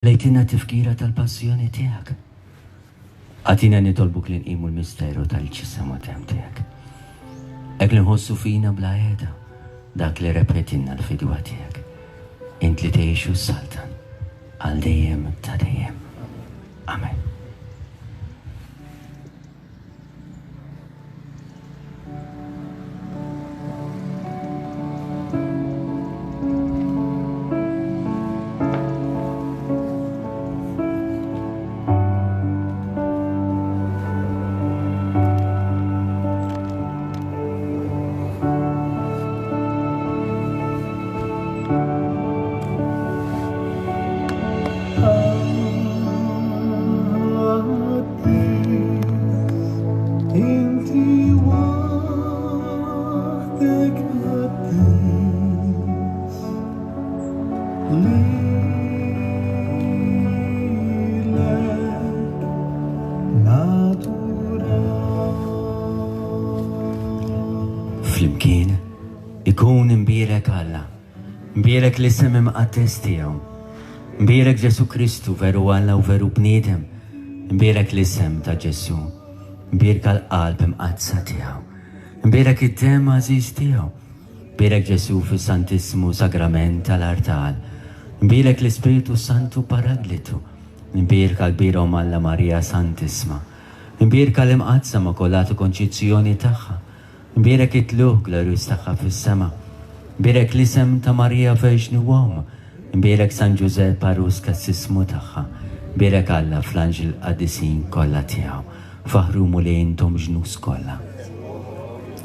Lejtilna tifkira tal-passjoni tiegħek. Agħtina nitolbuk li nqimu l-misteru tal-ġisem u demm tiegħek. Hekk li nħossu fina bla qiegħda dak li rebħitilna l-fidwa tiegħek. Int li tgħix u ssaltan għal dejjem ta' dejjem. Amen. Flimkien ikun imbierek Alla, imbierek l-isem imqaddes tiegħu. Imbierek Ġesù Kristu, veru Alla u veru bniedem, imbierek l-isem ta' Ġesù, imbierka l-qalb imqaddsa tiegħu, imbierek id-demm għażiż tiegħu, imbierek Ġesù fis-Santissmu Sagrament tal-artal, imbierek l-Ispirtu Santu Paraglitu, imbierka l-kbira Omm Alla Marija Santissma, imbierka l-Imqaddsa Immakulata Konċizzjoni tagħha, Imbierek it-tlugħ glorjuż tagħha fis-sema. Imbierek l-isem ta' Marija Verġni u Omm. Imbierek San Ġużepp għarus kassismu tagħha. Imbierek Alla fl-anġli l-qaddisin kollha tiegħu. Faħħru Mulej intom ġnus kollha.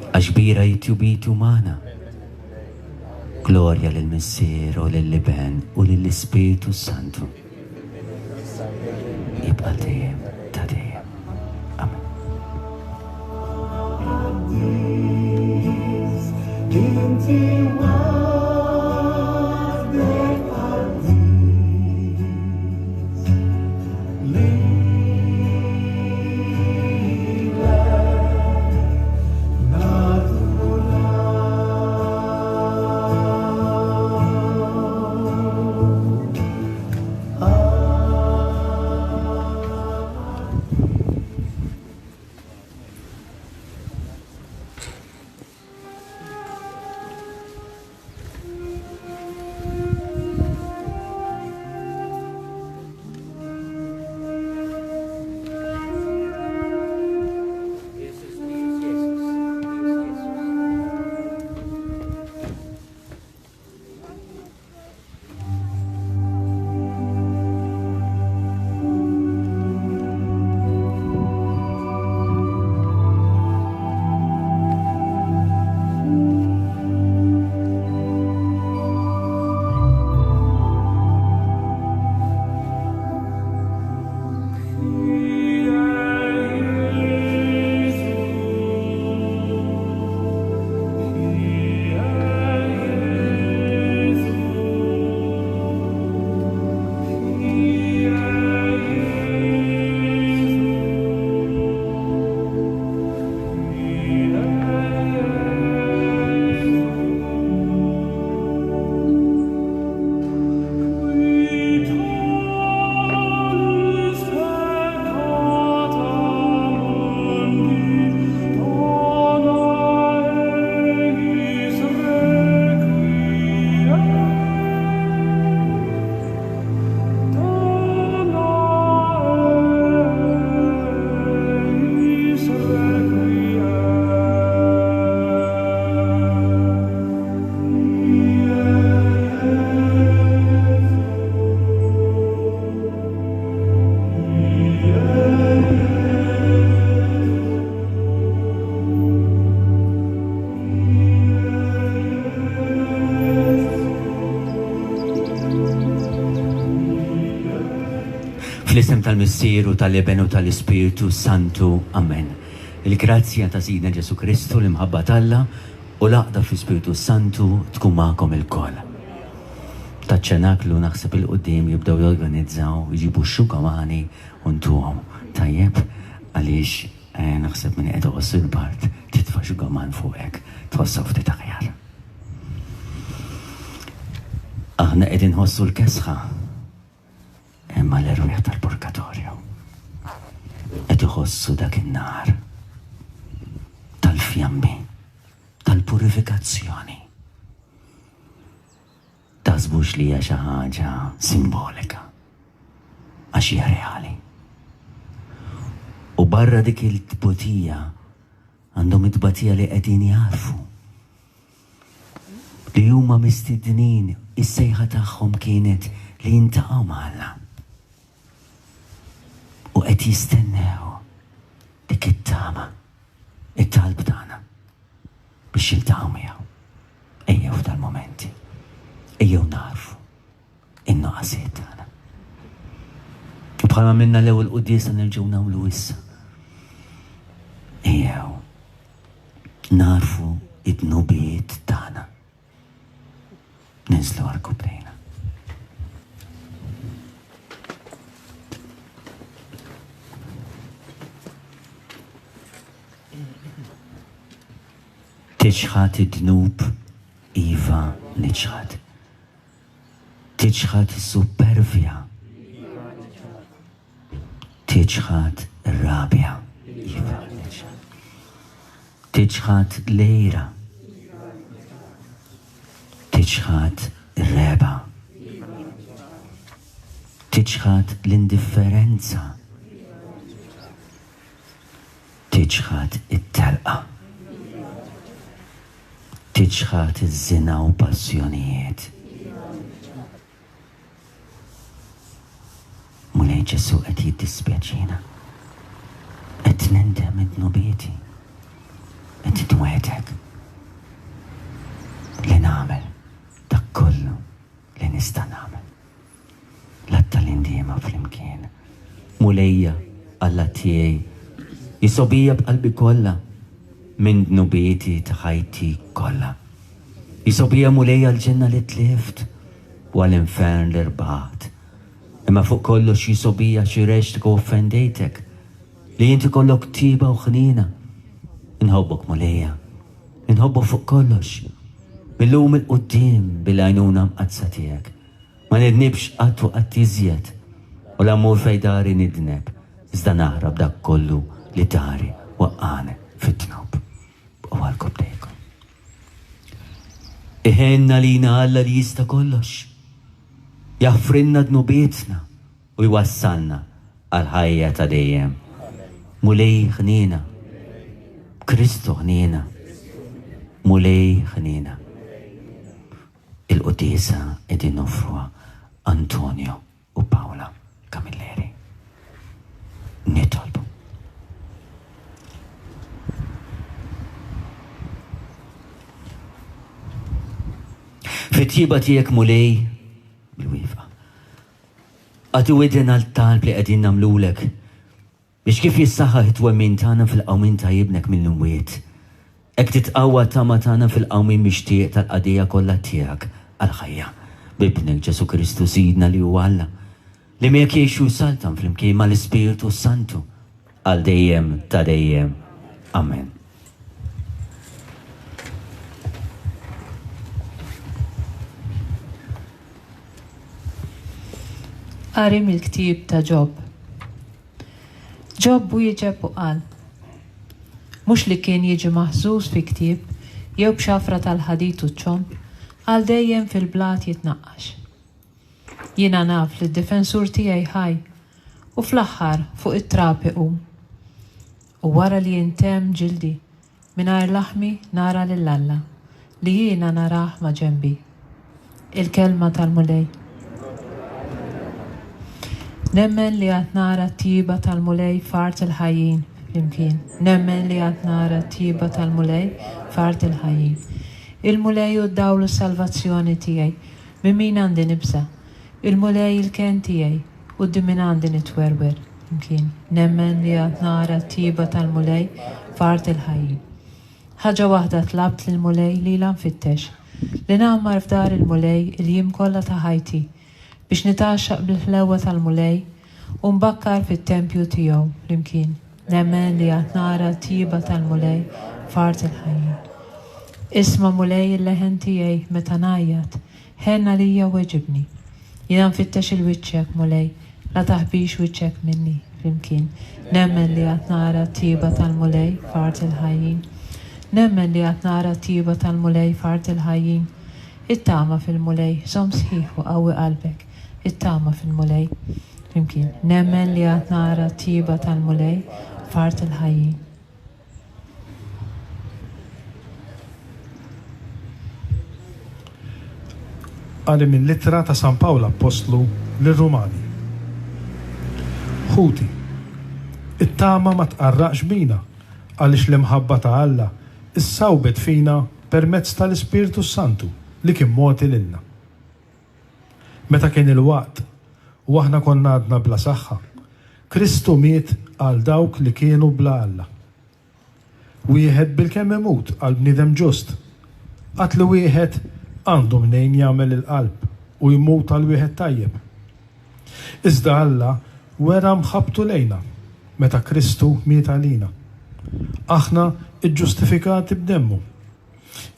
Għax kbira hi tjubitu magħna. Glorja lill-Missier u lill-Iben u lill-Ispirtu s-Santu. Jibqa' dejjem ta' dejjem. Amen. Fl-isem tal-Missier u tal-Iben u tal-Ispirtu Santu. Amen. Il-grazzja ta' Sidna Ġesù Kristu, l-imħabba t'Alla u l-għaqda fl-Ispirtu Santu tkun magħkom ilkoll. Taċ-ċenaklu naħseb il-quddiem jibdew jorganizzaw, jġibu x-xugamani u ntuhom. Tajjeb? Għaliex eh, naħseb min qed iħoss il-bard titfa' xugaman fuqek, tħossha ftit aħjar. Aħna qegħdin nħossu l-kesħa. Imma l-erwieħ tal-purgatorju qed iħossu dak in-nar tal-fjammi tal-purifikazzjoni. Taħsbux li hija xi ħaġa simbolika, għax hija reali. U barra dik il-tbutija għandhom it-tbatija li qegħdin jagħrfu li huma mistednin, is-sejħa tagħhom kienet li jintaqgħu ma' Alla. U qed jistennew dik it-tama, it-talb tagħna biex jiltaqgħu miegħu. Ejjew f'dal-mumenti, ejjew nagħrfu in-nuqqasijiet tagħna. U bħalma għamilna l-ewwel quddiesa nerġgħu nagħmlu issa. Ejjew nagħrfu id-dnubiet tagħna. Ninżlu għal kubrejna. Tiċħad id-dnub, iva niċħad. Tiċħad is-suppervja. Tiċħad ir-rabja, iva niċħad. Tiċħad l-għira. Tiċħad ir-regħba. Tiċħad l-indifferenza. Tiċħad it-telqa. Tiċħad iż-żina u passjonijiet. Mulej Ġesù qed jiddispjaċina. Qed nindem minn dnubieti. Qed inwegħdek li nagħmel dak kollu li nista' nagħmel. L-att tal-indiema flimkien. Mulejja, Alla tiegħi, jisobija b'qalbi kollha minn dnubieti ta' ħajti kollha. Jisobija Mulej għall-ġenna li tlift u għall-infern li rbaħt. Imma fuq kollox jisobija xi reġtek u offendejtek, li inti kollok tjieba u ħniena. Inħobbok Mulejja, inħobbok fuq kollox. Mil-lum 'il quddiem bil-għajnuna mqaddsa tiegħek. Ma nidnibx qatt u qatt iżjed, u la mmur fejn dari nidneb, iżda naħrab dak kollu li dari waqqagħni fid-dnub. Bqgħu għal rkobbtejkom. Iħenn għalina Alla li jista' kollox, jaħfrilna dnubietna u jwassalna għall-ħajja ta' dejjem. Mulej ħniena. Kristu ħniena. Mulej ħniena. Il-quddiesa qegħdin noffruha Antonio u Paola Camilleri. Nitolbu. Fit-tjieba tiegħek Mulej, bil-wieqfa, agħti widen għal talb li qegħdin nagħmlulek Biex kif jissaħħaħ it-twemmin tagħna fil-qawmien ta' Ibnek mill-imwiet, hekk titqawwa t-tama tagħna fil-qawmien mixtieq tal-qagħdija kollha tiegħek għall-ħajja, b'Ibnek Ġesù Kristu Sidna li hu Alla, li miegħek jgħix u jsaltan flimkien mal-Ispirtu s-Santu, għal dejjem ta' dejjem. Amen. Qari mill-ktieb ta' Ġob. Ġob wieġeb u qal, Mhux li kien jiġi maħżuż fi ktieb, jew b'xafra tal-ħadid u ċ-ċomb, għal dejjem fil-blat jitnaqqax. Jiena naf li d-difensur tiegħi ħaj, u fl-aħħar fuq it-trab iqum. U wara li jintemm ġildi, Mingħajr laħmi nara lil Alla, li jiena narah maġenbi. Il-Kelma tal-Mulej. Nemmen li għad nara t-tjieba tal-Mulej f'art il-ħajjin, flimkien. Nemmen li għad nara t-tjieba tal-Mulej f'art il-ħajjin. Il-Mulej hu d-dawl u s-salvazzjoni tiegħi, minn min għandi nibża'? Il-Mulej il-kenn tiegħi, quddiem min għandi nitwerwer? Flimkien. Nemmen li għad nara t-tjieba tal-Mulej f'art il-ħajjin. Ħaġa waħda tlabt lill-Mulej lilha nfittex, li ngħammar f'dar il-Mulej il-jiem kollha ta' ħajti, biex nitgħaxxaq bil-ħlewwa tal-Mulej u nbakkar fit-tempju tiegħu. Flimkien. Nemmen li għad nara t-tjieba tal-Mulej f'art il-ħajjin. Isma' Mulej il-leħen tiegħi meta ngħajjat, ħenn għalija u weġibni. Jiena nfittex il-wiċċek, Mulej. La taħbix wiċċek minni, flimkien. Nemmen li għad nara t-tjieba tal-Mulej f'art il-ħajjin. Nemmen li għad nara t-tjieba tal-Mulej f'art il-ħajjin. Ittama fil-Mulej, żomm sħiħ u qawwi qalbek. Ittama fil-Mulej. Flimkien. Nemmen li għad nara t-tjieba tal-Mulej f'art il-ħajjin. Qari mill-Ittra ta' San Pawl Appostlu lir-Rumani. Ħuti, it-tama ma tqarraqx bina għaliex l-imħabba ta' Alla issawbet fina permezz tal-Ispirtu s-Santu li kien mogħti lilna. Meta kien il-waqt u aħna konna għadna bla saħħa, Kristu miet għal dawk li kienu bla Alla. Wieħed bilkemm imut għal bniedem ġust, għad li wieħed għandu mnejn jagħmel il-qalb u jmut għal wieħed tajjeb. Iżda Alla wera mħabbtu lejna meta Kristu miet għalina. Aħna ġġustifikati b'demmu.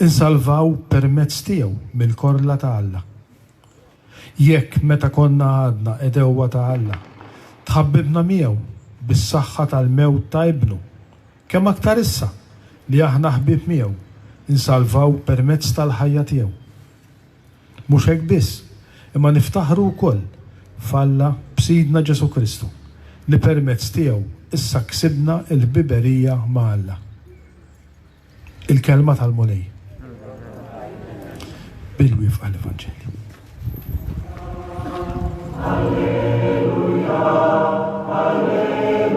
Insalvaw permezz tiegħu mill-korla ta' Alla. Jekk meta konna għadna għedewwa ta' Alla, tħabbibna miegħu bis-saħħa tal-mewt ta' Ibnu, kemm aktar issa, li aħna ħbieb miegħu, insalvaw permezz tal-ħajja tiegħu. Mhux hekk biss, imma niftaħru wkoll f'Alla b'Sidna Ġesù Kristu, li permezz tiegħu issa ksibna l-ħbiberija ma' Alla. Il-kelma tal-Mulej. Bil-wifqa l-Evanġelju. Alleluja, alleluja,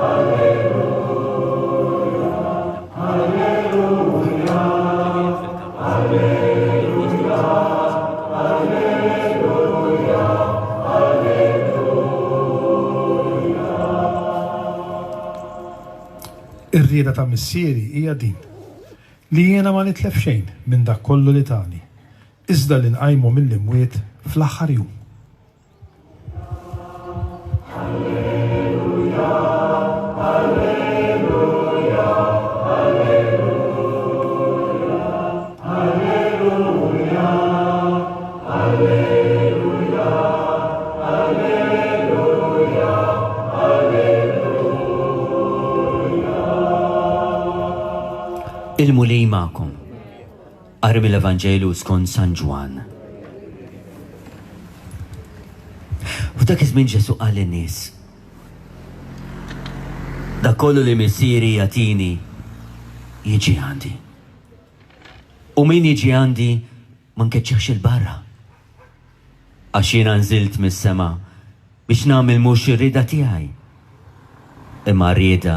alleluja, alleluja, alleluja, alleluja, alleluja. Ir-rieda ta' Missieri hija din, li jiena ma nitlef xejn minn dak kollu li tani, iżda li nqajmu mill-imwiet fl-aħħar jum. Alleluja, alleluja, alleluja, alleluja, alleluja, alleluja, alleluja. Il-Mulej magħkom. Qari mill-Evanġelju skont San Ġwann. F'dak iż-żmien Ġesù qal lin-nies, Dak kollu li Missieri jagħtini jiġi għandi. U min jiġi għandi ma nkeċċihx 'il barra. Għax jiena nżilt mis-sema biex nagħmel mhux ir-rieda tiegħi, imma r-rieda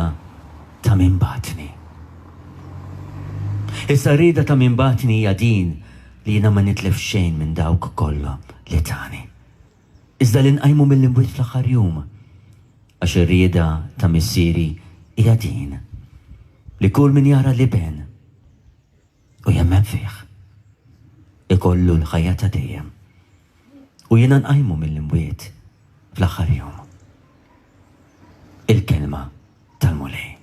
ta' min bagħatni. Issa r-rieda ta' min bagħatni hija din li jiena ma nitlef xejn minn dawk kollha li tani. Iżda li nqajmu mill-imwiet fl-aħħar jum. Għax ir-rieda ta' Missieri hija din, li kull min jara l-Iben u jemmen fih, ikollu l-ħajja ta' dejjem. U jiena nqajmu mill-imwiet fl-aħħar jum. Il-kelma tal-Mulej.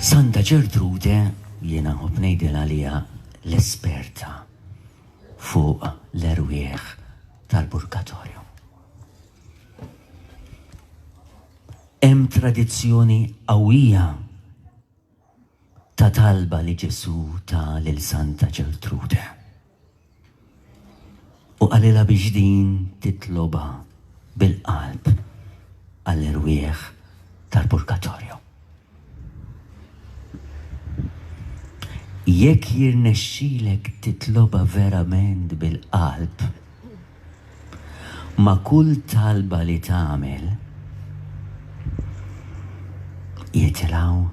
Santa Ġertrude jiena nħobb ngħidilha li hija l-esperta fuq l-erwieħ tal-purgatorju. Hemm tradizzjoni qawwija ta' talba li Ġesù ta lil Santa Ġertrude. U qalilha biex din titlobha bil-qalb għall-erwieħ. tal-purgatorju. Jekk jirnexxilek titlobha verament bil-qalb, ma' kull talba li tagħmel jitilgħu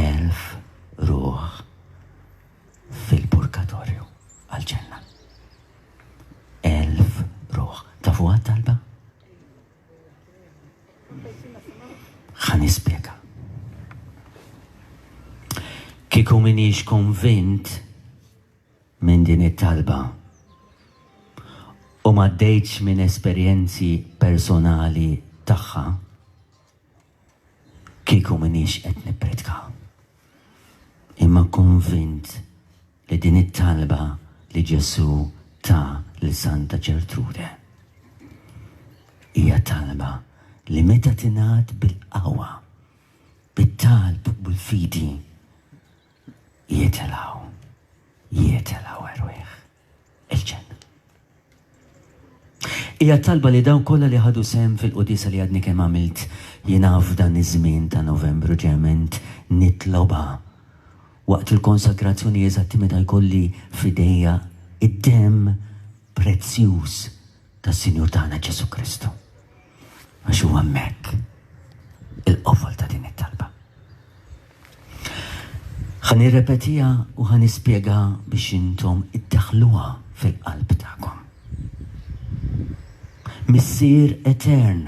1000 ruħ fil-purgatorju għall-ġenna. 1000 ruħ. Tafuha t-talba? Ħa nispjega. Kieku m'iniex konvint minn din it-talba u m'għaddejtx minn esperjenzi personali tagħha, kieku m'iniex qed nippritka. Imma konvint li din it-talba li Ġesù ta lil Santa Ġertrude hija talba li meta tingħad bil-qawwa, bit-talb u bil-fidi, jitilgħu, jitilgħu erwieħ il-ġenna. Hija talba li dawk kollha li ħadu sehem fil-quddiesa li għadni kemm għamilt jiena f'dan iż-żmien ta' Novembru ġement nitlobha waqt il-konsagrazzjoni eżatti meta jkolli f'idejja id-demm prezzjuż tas-Sinjur tagħna Ġesù Kristu. Għax huwa hemmhekk il-qofol ta' din it-talba. Ħa nirrepetiha u ħa nispjega biex intom iddaħħluha fil-qalb tagħkom. Missier Etern,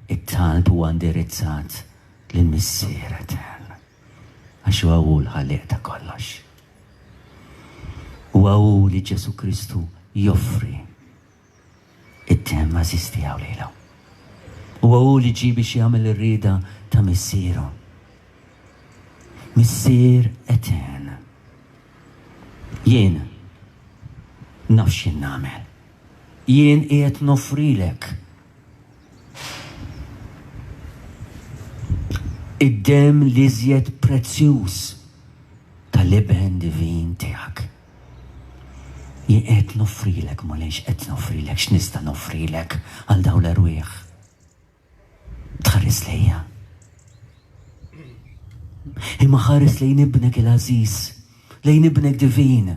it-talb huwa indirizzat lill-Missier Etern, għax huwa hu l-ħallieq ta' kollox. Huwa hu li Ġesù Kristu joffri id-demm għażiż tiegħu lilu. Huwa hu li ġie biex jagħmel ir-rieda ta' Missieru. Missier etern. Jien naf x'jien nagħmel. Jien qiegħed noffrilek id-demm l-iżjed prezzjuż tal-Iben divin tiegħek. Jien qed noffrilek, Mulej, x'qed noffrilek, x'nista' noffrilek għal dawn l-erwieħ? Tħares lejja. Imma ħares lejn ibnek il-għażiż, lejn ibnek divin,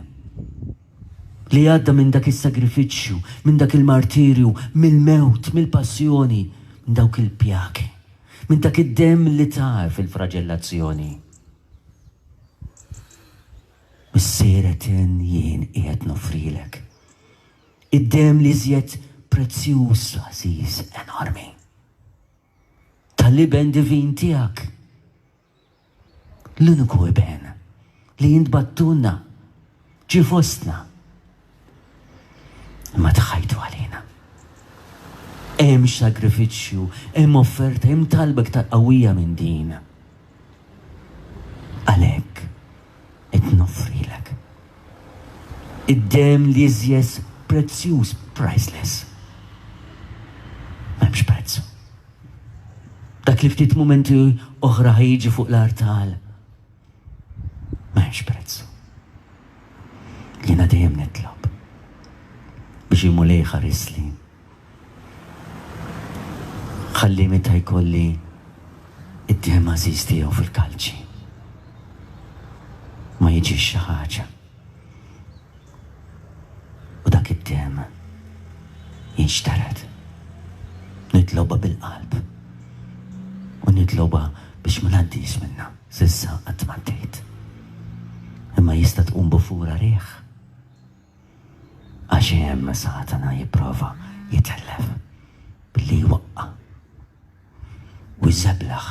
li għadda minn dak is-sagrifiċċju, minn dak il-martirju, mill-mewt, mill-passjoni, minn dawk il-pjagi, minn dak id-demm li tar fil-fraġellazzjoni. Missier Etern jien qiegħed noffrilek id-demm l-iżjed prezzjuż, għażiż, enormi tal-Iben divin tiegħek, l-uniku Iben li int bgħattulna, ġie fostna, imma ta ħajtu għalina. Hemm sagrifiċċju, hemm offerta, hemm talba iktar qawwija minn din. Għalhekk qed noffrilek id-demm l-iżjed prezzjuż, priceless. M'hemmx prezzu. Dak li ftit mumenti oħra ħa jiġi fuq l-artal. M'hemmx prezzu. Jiena dejjem nitlob biex il-Mulej ħarisli Ħalli meta jkolli id-demm għażiż tiegħu fil-kalċi, ma jiġix xi ħaġa u dak id-demm jinxtered. Nitlobha bil-qalb u nitlobha biex ma ngħaddix minnha. S'issa qatt m'għaddejt. Imma jista' tqum bufura riħ. Għax hemm Satana jipprova jitellef billi jwaqqa' u jżeblaħ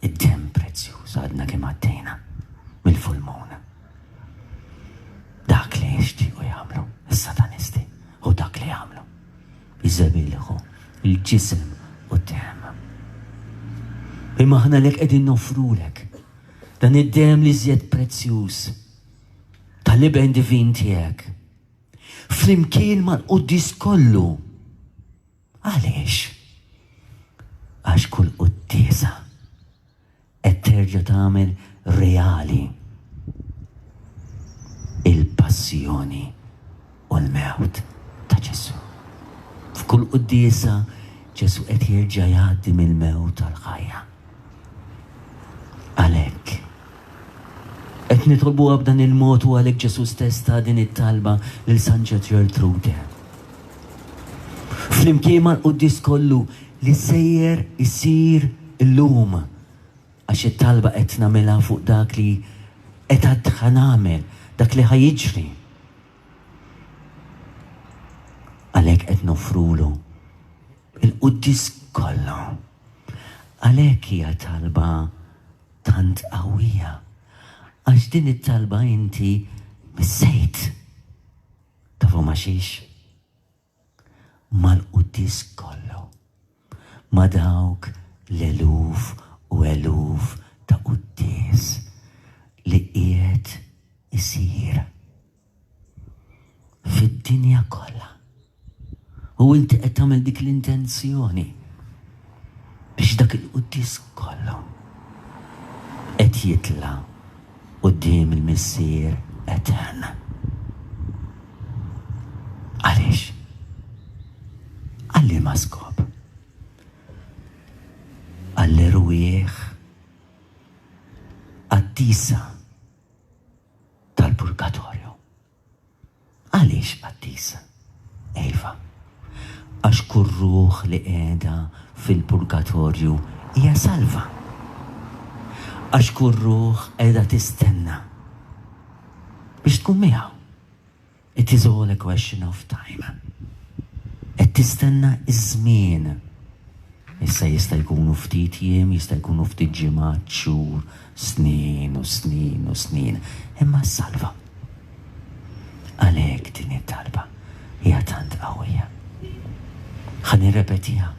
id-demm prezzjuż għadna kemm għaddejna mill-full moon. Dak li jixtiequ jagħmlu s-satanisti u dak li jagħmlu. Jżebilħu l-ġisem u d-demm. Imma aħna lek qegħdin noffrulek dan id-demm li żjed prezzjuż tal-Iben Divin tiegħek, flimkien mal-quddies kollu. Għaliex? Għax kull quddiesa qed terġa' tagħmel reali il-passjoni u l-mewt ta' Ġesù. F'kull quddiesa Ġesù qed jerġa' jgħaddi mill-mewt għall-ħajja. Għalhekk, qed nitolbuha b'dan il-mod u għalhekk Ġesù stess ta din it-talba lil San Ġertrude. Flimkien mal-quddies kollu li sejjer isir illum, għax it-talba qed nagħmilha fuq dak li qed għad ħa nagħmel, dak li ħa jiġri. Għalhekk qed noffrulu il-quddies kollu. Għalhekk hija talba tant qawwija. Għax din it-talba inti missejt. Tafu ma xiex? Mal-quddies kollu. Ma dawk l-eluf u eluf ta' quddies li qiegħed isir fid-dinja kollha. U inti qed tagħmel dik l-intenzjoni biex dak il-quddies kollu qed jitla' quddiem il-Missier Etern. Għaliex? Għal liema skop? Għall-erwieħ qaddisa tal-purgatorju. Għaliex qaddisa? Iva, għax kull ruħ li qiegħda fil-purgatorju hija salva. Għax kull ruħ qiegħda tistenna biex tkun miegħu. It is all a question of time. Qed tistenna ż-żmien. Issa jista' jkunu ftit jiem, jista' jkunu ftit ġimgħat, xhur, snin u snin u snin, imma ssalva. Għalhekk din it-talba hija tant qawwija. Ħa nirrepetiha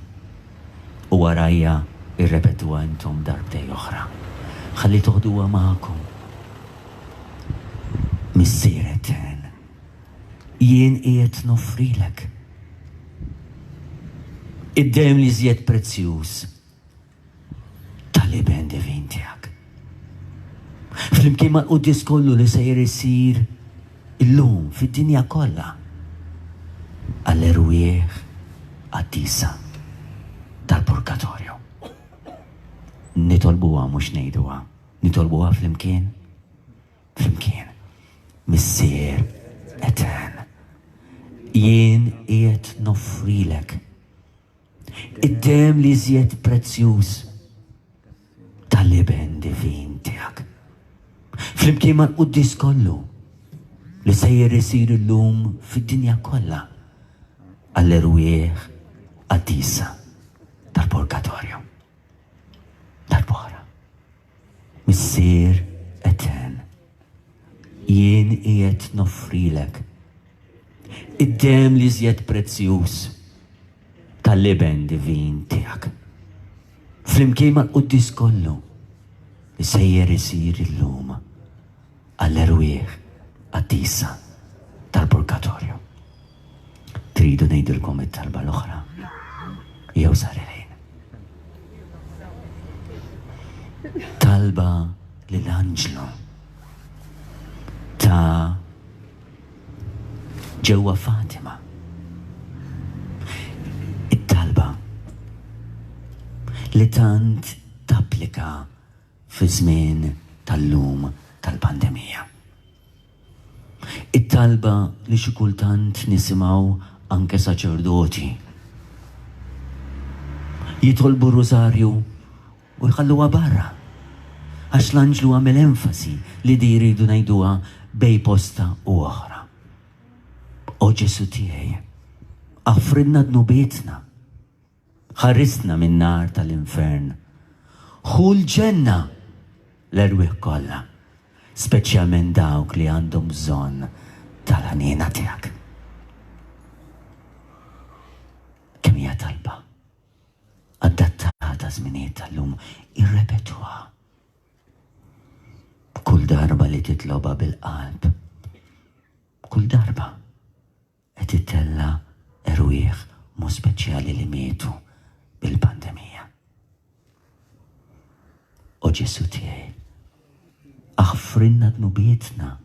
u warajja rrepetuha intom darbtej oħra. Ħalli toħduha magħkom. Missier Etern, jien qiegħed noffrilek id-demm l-iżjed prezzjuż tal-Iben Divin tiegħek. Flimkien mal-quddies kollu li sejjer isir illum fid-dinja kollha għall-erwieħ qaddisa tal-purgatorju. Nitolbuha mhux ngħiduha. Nitolbuha flimkien? Flimkien. Missier Etern, jien qiegħed noffrilek id-demm li iżjed prezzjuż tal-Iben divin tiegħek. Flimkien mal-quddies kollu li sejjer isir illum fid-dinja kollha għall-erwieħ qaddisa tal-purgatorju. Darb'oħra. Missier Etern, jien qiegħed noffrilek id-demm l-iżjed prezzjuż tal-Iben divin tiegħek. Flimkien mal-quddies kollu li sejjer isir illum għall-erwieħ qaddisa tal-purgatorju. Tridu ngħidilkom it-talba l-oħra? Jew sar il-ħin? Talba lil anġlu ta' ġewwa Fatima. It-talba li tant tapplika fi żmien tal-lum tal-pandemija. It-talba li xi kultant nisimgħu anke saċerdoti jitolbu r-Rużarju u jħalluha barra. Għax l-anġlu għamel enfasi li di jridu ngħiduha bejn posta u oħra. O Ġesù tiegħi, aħfrilna dnubietna. Ħarisna min-nar tal-infern. Ħu l-ġenna l-erwieħ kollha, speċjalment dawk li għandhom bżonn tal-ħniena tiegħek. Kemm hija talba adattata żminijiet tal-lum, irrepetuha. Kull darba li titlobha bil-qalb, kull darba. Qed ittella' erwieħ mhux speċjali li mietu bil-pandemija. O Ġesù tiegħi, aħfrilna dnubietna.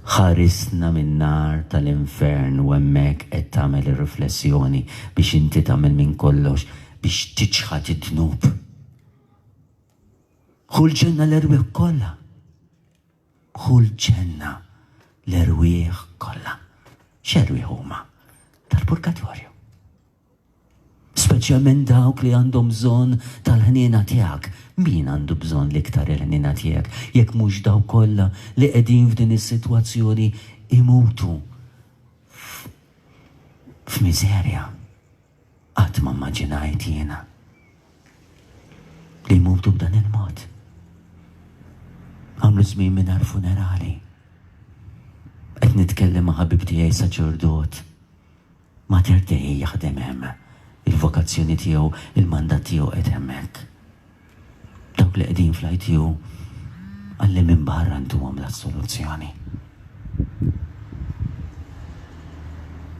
Ħarisna min-nar tal-infern u hemmhekk qed tagħmel ir-riflessjoni biex inti tagħmel minn kollox biex tiċħad id-dnub. Ħu l-ġenna l-erwieħ kollha. Ħu l-ġenna l-erwieħ kollha. X'erwieħ huma? Tal-purgatorju. Speċjalment dawk li għandhom bżonn tal-ħniena tiegħek. Min għandu bżonn l-iktar il-ħniena tiegħek jekk mhux dawk kollha li qegħdin f'din is-sitwazzjoni imutu f'miżerja. Qatt ma mmaġinajt jiena li jmutu b'dan il-mod. Għamlu żmien mingħajr funerali. Qed nitkellem ma' ħabib tiegħi saċerdot. Mater Dei jaħdem hemm. Il-vokazzjoni tiegħu, il-mandat tiegħu qed hemmhekk. Dawk li qegħdin fl-ITU qalli minn barra ntuhom l-assoluzzjoni.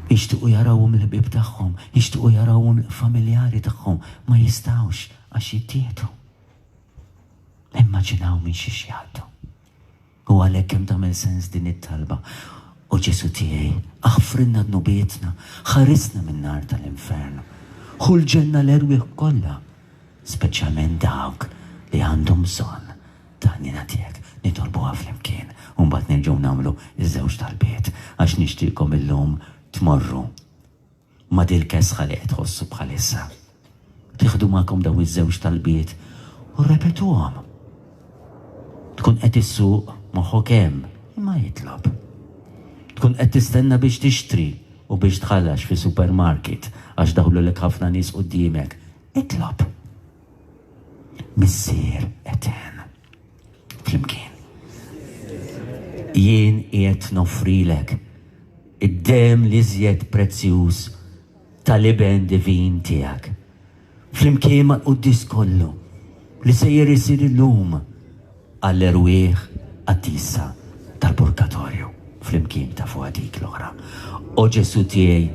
Jixtiequ jarawhom il-ħbieb tagħhom, jixtiequ jarawhom il-familjari tagħhom, ma jistgħux għax jittieħdu. Immaġinaw minn xiex jgħaddu. U għalhekk kemm tagħmel sens din it-talba, O Ġesù tiegħi, aħfrilna dnubietna, ħarisna min-nar tal-infern. Ħu l-ġenna l-erwieħ kollha, speċjalment dawk li għandhom bżonn ta' ħniena tiegħek. Nitolbuha flimkien u mbagħad nerġgħu nagħmlu ż-żewġ talbiet għax nixtieqkom illum tmorru ma' dil-kesħa li qed tħossu bħalissa. Tieħdu magħkom dawn iż-żewġ talbiet u rrepetuhom. Tkun qed issuq moħħok hemm, imma itlob. Tkun qed tistenna biex tixtri u biex tħallax fi supermarket għax daħlulek ħafna nies quddiemek, itlob. Missier etern. Flimkien. Jien qiegħed noffrilek id-demm l-iżjed prezzjuż tal-Iben divin tiegħek, flimkien mal-quddies kollu li sejjer isir illum għall-erwieħ qaddisa tal-purgatorju, flimkien tafuha dik l-oħra. O Ġesù tiegħi,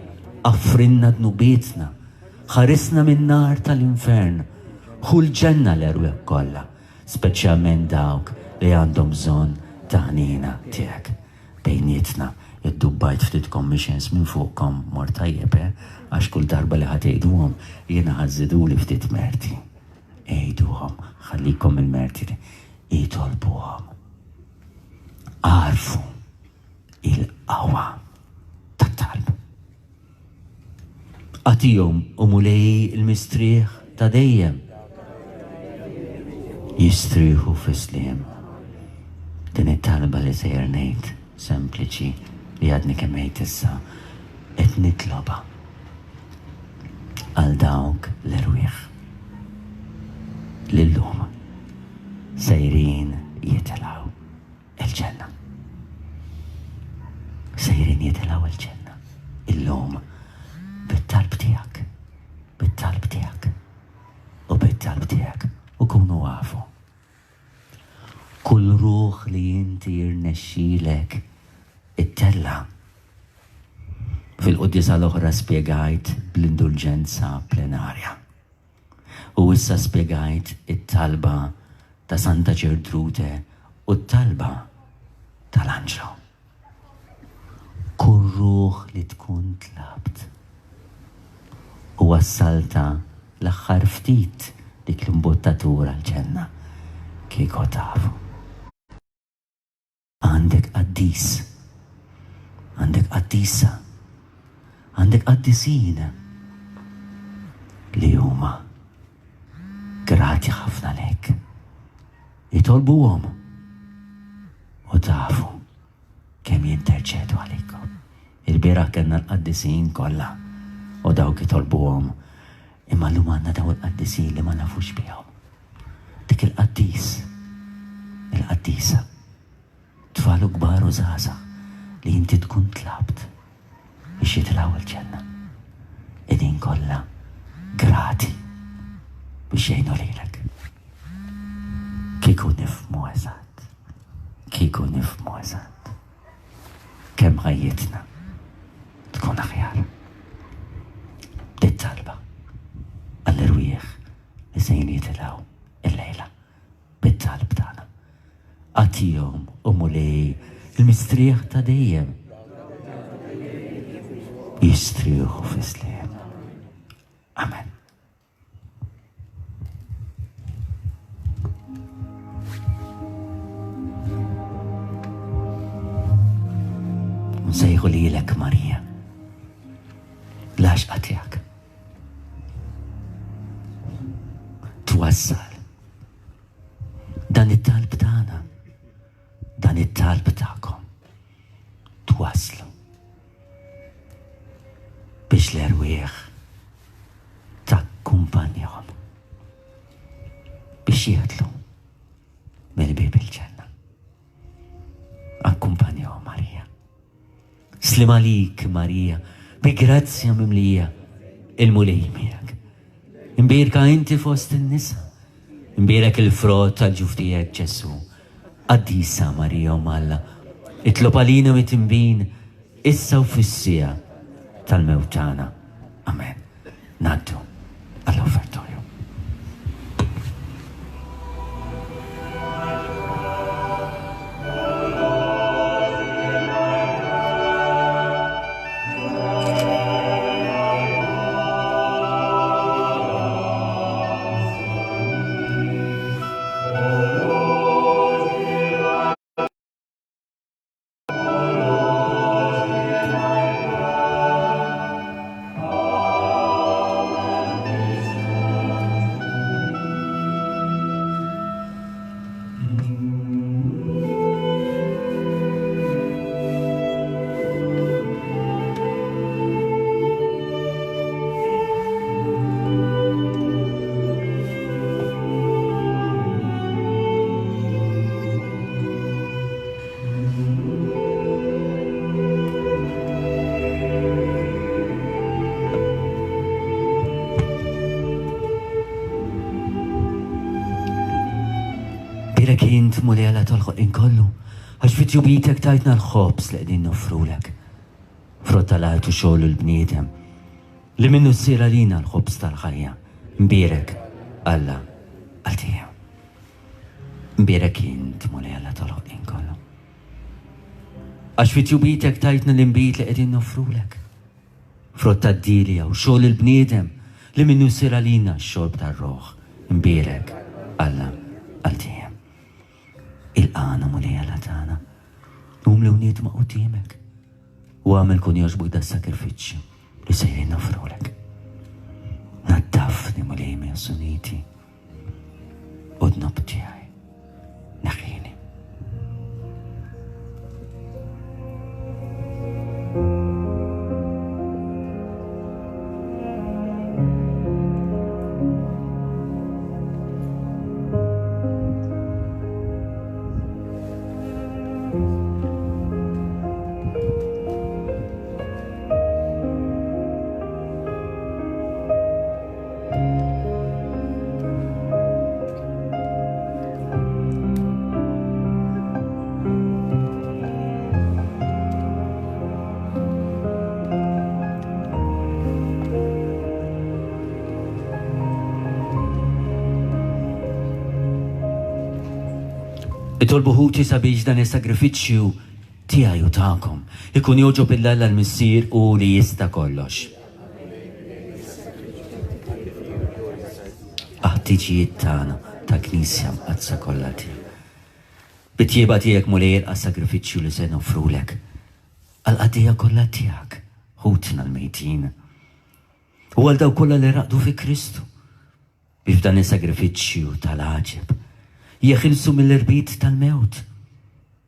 aħfrilna dnubietna, ħarisna min-nar tal-infern, ħu l-ġenna l-erwieħ kollha, speċjalment dawk li għandhom bżonn ta' ħniena tiegħek. Bejnietna, iddubbajt ftit commissions minn fuqkom, mort tajjeb, eh? Għax kull darba li ħa tgħiduhom, jiena ħa żżiduli ftit merti. Għiduhom, ħallikom mill-merti, itolbuhom. Agħrfu il-qawwa tat-talb. Agħtihom, o Mulej, il-mistrieħ ta' dejjem. Jistrieħu fis-sliem. Din it-talba li sejjer ngħid, sempliċi, li għadni kemm għidt issa, qed nitlobha għal dawk l-erwieħ li llum sejrin jitilgħu. Il-ġenna. Sejrin jitilgħu l-ġenna. Illum bit-talb tiegħek, bit-talb tiegħek u bit-talb tiegħek u kunu għafu. Kull ruħ li inti jirnexxilek ittella' Fil-quddiesa l-oħra spjegajt bl-indulġenza plenarja. U issa spjegajt it-talba ta' Santa Ġertrude u t-talba tal-anġlu. Kull ruħ li tkun tlabt u wassaltha l-aħħar ftit dik l-imbottatura l-ġenna, kieku tafu. Għandek qaddis. Għandek qaddisa. Għandek qaddisin li huma grati ħafna lejk. Itolbuhom u tafu kemm jinterċedu għalikom. Il-bieraħ kellna l-qaddisin kollha u dawk itolbuhom imma llum għandna daw il-qaddisin li ma nafux bihom. Dik il-qaddis, il-qaddisa, tfal u kbar u żgħażagħ li inti tkun tlabt biex jitilgħu l-ġenna. Qegħdin kollha grati biex jgħinu lilek. Kieku nifhmu eżatt, kieku nifhmu eżatt kemm ħajjitna tkun aħjar. Dit-talba għall-erwieħ li sejrin jitilgħu illejla bit-talb tagħna. Agħtihom, o Mulej, Il-mistrieħ ta' dejjem. Jistrieħu fis-sliem. Amen. Nsejħu lilek Marija. L-għaxqa tiegħek. Twassal dan it-talb tagħna, dan it-talb tagħkom. Twasslu biex l-erwieħ takkumpanjahom biex jidħlu mill-bieb il-ġenna. Akkumpanjahom Marija. Sliem għalik Marija, bi grazzja mimlija, il-Mulej miegħek. Imbierka inti fost in-nisa, imbierek il-frott tal-ġuf tiegħek Ġesù. Qaddisa Marija Omm Alla, itlob għalina mitinbin issa u fis-siegħa tal-mewt tagħna. Amen. Ngħaddu għall-offertorju. Birek int Mulej Alla tal-ħolqien kollu, għax fi tjubitek tajtna l-ħobż li qegħdin noffrulek. Frott tal-art u xogħol il-bniedem, li minnu ssir għalina l-ħobż tal-ħajja. Mbierek Alla għal dejjem. Mbierek int, Mulej Alla tal-ħolqien kollu. Għax fi tjubitek tajtna l-inbid li qegħdin noffrulek. Frott tad-dielja u xogħol il-bniedem li minnu jsir għalina x-xorb tar-ruħ. Mbierek Alla għal dejjem. Ilqagħna, Mulej Alla tagħna, umli u niedma quddiemek, u agħmel kun jogħġbok das-sagrifiċċju li sejrin noffrulek. Naddafni, Mulej, minn suniti u dnub tiegħi. Neħħini. Itolbu ħuti sabiex dan is-sagrifiċċju tiegħi u tagħkom ikun jogħġob 'il Alla l-Missier u li jista' kollox. Għat-tiġijiet tagħna ta' Knisja Mqaddsa kollha tiegħek. Bit-tjieba tiegħek Mulej ilqa' s-sagrifiċċju li se noffrulek għall-qaddejja kollha tiegħek, ħutna l-mejtin, u għal dawk kollha li raqdu fi Kristu, biex f'dan is-sagrifiċċju tal-għaġeb jeħilsu mill-irbit tal-mewt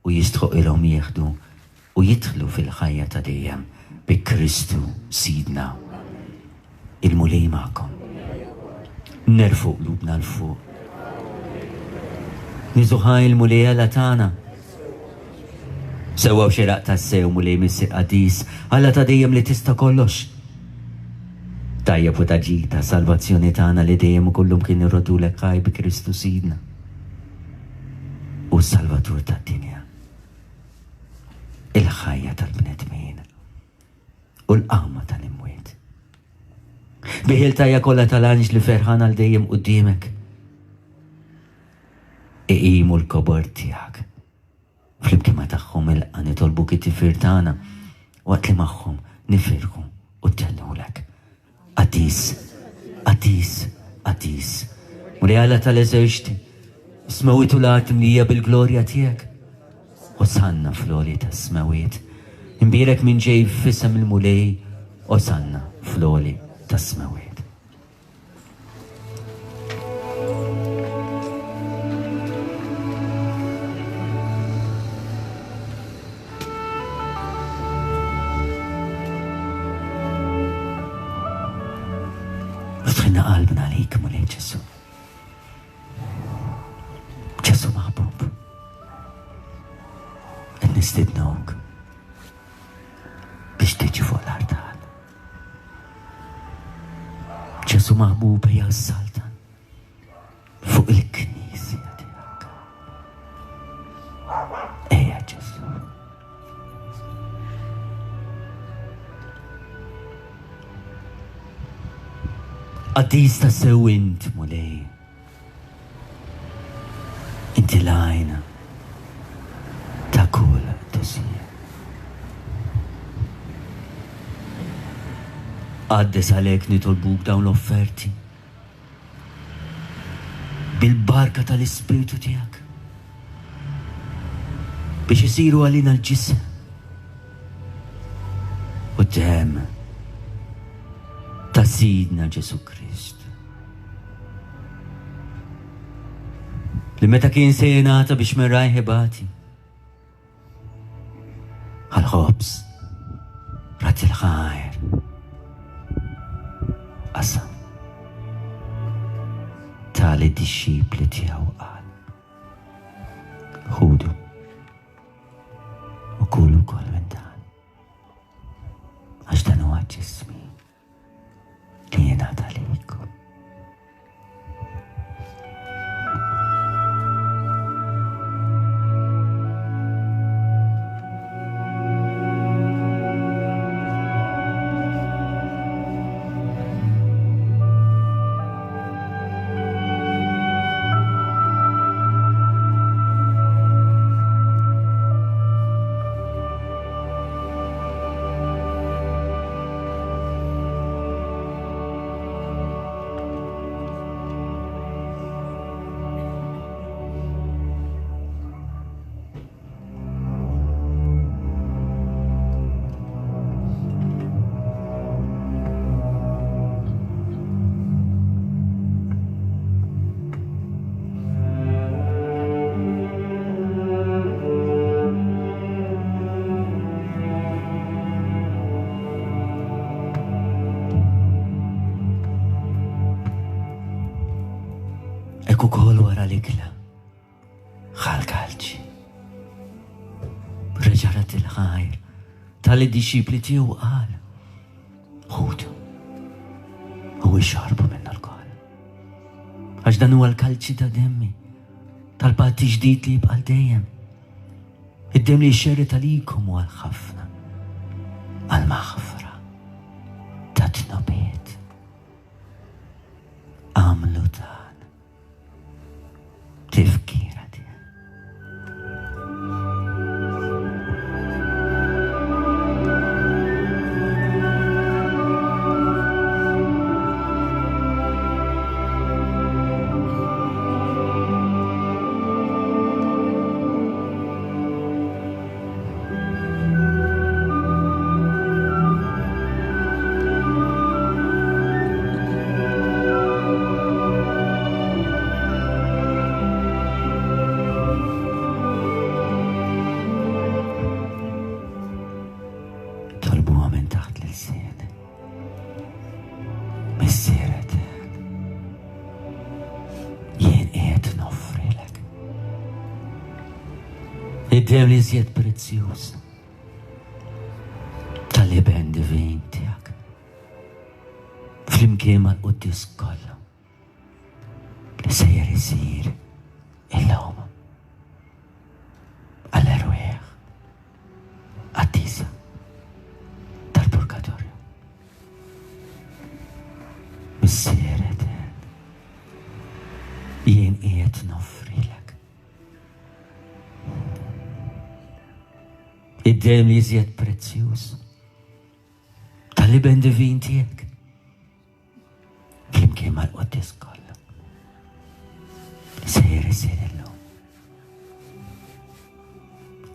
u jistħoqilhom jieħdu u jidħlu fil-ħajja ta' dejjem bi Kristu Sidna. Il-Mulej magħkom. Nerfgħu qlubna 'l fuq. Niżu ħaj il-Mulej Alla tagħna. Sewwa u xieraq tassew, Mulej Missier Qaddis, Alla ta' dejjem li tista' kollox. Tajjeb u ta' ġid għas-salvazzjoni tagħna li dejjem u kullumkien irroddulek ħaj bi Kristu Sidna u s-Salvatur tad-dinja, il-ħajja tal-bnedmin u l-qawma tal-imwiet. Bih il-tajja kollha tal-anġli ferħan għal dejjem quddiemek. Iqimu l-kobor tiegħek. Flimkien ma' tagħhom ilqa' nitolbuk it-tifhir tagħna waqt li magħhom nifirħu u ntennulek. Qaddis, qaddis, qaddis, Mulej Alla tal-eżerċti, is-smewwiet u l-art mlija bil-glorja tiegħek. Osanna fl-għoli tas-smewwiet. Imbierek min ġej f'isem il-Mulej, Osanna fl-għoli tas-smewwiet. Iftħilna qalbna għalik, Mulej Ġesù. Ġesù maħbub. Qed nistidnuk biex tiġi fuq l-artal. Ġesù maħbub ejja s-saltan fuq il-knisja tiegħek. Ejja Ġesù. Qaddis ta' sew int, Mulej. Inti l-għajn ta' kull qdusija. Qaddes għalhekk nitolbuk dawn l-offerti bil-barka tal-Ispirtu tiegħek biex isiru għalina l-ġisem u d-demm ta' Sidna Ġesù Kristu. Li meta kien se jingħata biex minn rajh ibati. Għal-ħobż, rat il-ħajr, qasam tali dixxipli tiegħu qal. Ħudu u kulu wkoll minn dan. Għax dan huwa ġismi li jingħata għalikom. Hekk ukoll wara l-ikla, ħa l-kalċi. Reġa' rat il-ħajr tal-dixxipli tiegħu qal, Ħudu u ixorbu minnu lkoll. Għax dan huwa l-kalċi ta' demmi, tal-patt ġdid li jibqa' dejjem. Id-demm li jxerred għalikom u għal ħafna, għal maħfra ta' dnubiet. Għamlu dan tifkira tiegħi. Tolbuha minn taħt l-ilsien. Missier etern, jien qiegħed noffrilek. Id-demm li iżjed prezzjuż tal-iben divin tiegħek. Flimkien mal-quddis kollha li sejjer isir illum għall-erwieħ qaddisa tal-purgatorju. Missier etern, jien qiegħed noffrilek. Id-demm li iżjed prezzjuż tal-iben divin tiegħek. Flimkien mal-qoddis kollha. Sejjer isir illum.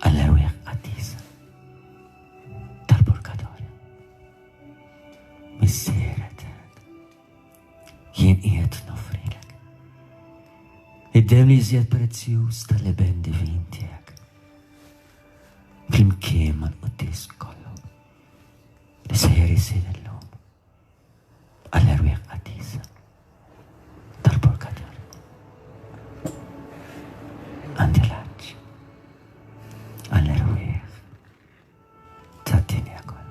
Għall-erwieħ qaddisa tal-purgatorju. Missier etern, jien qiegħed noffrilek id-demm li iżjed prezzjuż tal-iben divin tiegħek. Flimkien mal-qoddis kollu li sejjer isir illum għall-erwieħ qaddisa tal-purgatorju. Għandi l-għatx għall-erwieħ tad-dinja kollha.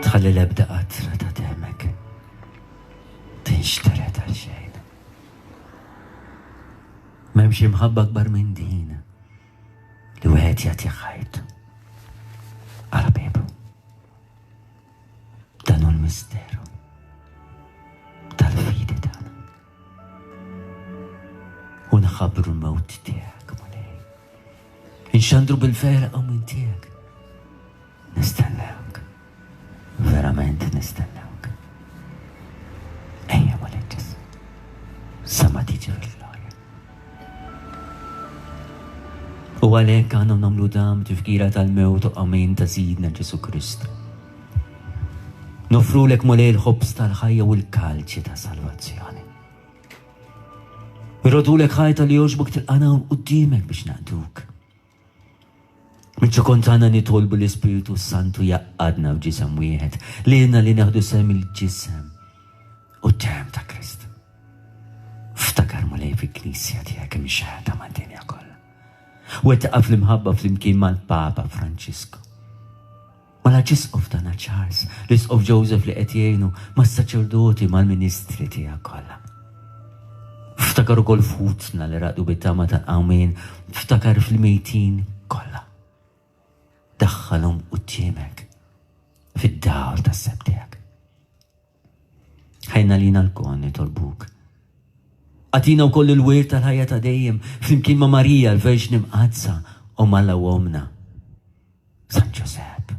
Tħalli l-ebda qatra ta' demmek tinxtered għal xejn. M'hemmx imħabba akbar minn din li wieħed jagħti ħajtu għal ħbiebu. Dan hu l-misteru tal-fidi tagħna. U nħabbru l-mewt tiegħek, Mulej. Inxandru bil-ferqa minn tiegħek. Nistennewk. Verament nistennewk. Ejja Mulej Ġesù. Sa ma tiġi fil-glorja. U għalhekk għandna nagħmlu dan tifkira tal-mewt u qawmien ta' Sidna Ġesù Kristu. Nofrulek Mulej il-ħobż tal-ħajja u l-kalċi ta' salvazzjoni. Irrodulek ħajta li jogħġbok tilqana quddiemek biex naqduk. Miċ-ċokon tagħna nitolbu l-Ispirtu Santu jgħaqqadna f'ġisem wieħed, lilna li neħdu sehem il-ġisem u d-demm ta' Kristu. Ftakar Mulej fil-Knisja tiegħek imxehda mad-dinja kollha. Wettaqha fl-imħabba flimkien mal-Papa Franġisku. Mal-Arċisqof tagħna Charles, l-Isqof Joseph li qed jgħinu, mas-saċerdoti, mal-ministri tiegħek kollha. Ftakar ukoll f'ħutna li raqdu bit-tama tal-qawmien, ftakar fil-mejtin kollha. Daħħalhom quddiemek fid-dawl tas-seb tiegħek. Ħajna lina lkoll nitolbuk. Agħtina wkoll il-wirt tal-ħajja ta' dejjem flimkien ma' Marija l-Verġni Mqaddsa Omm Alla u Ommna. San Ġużepp,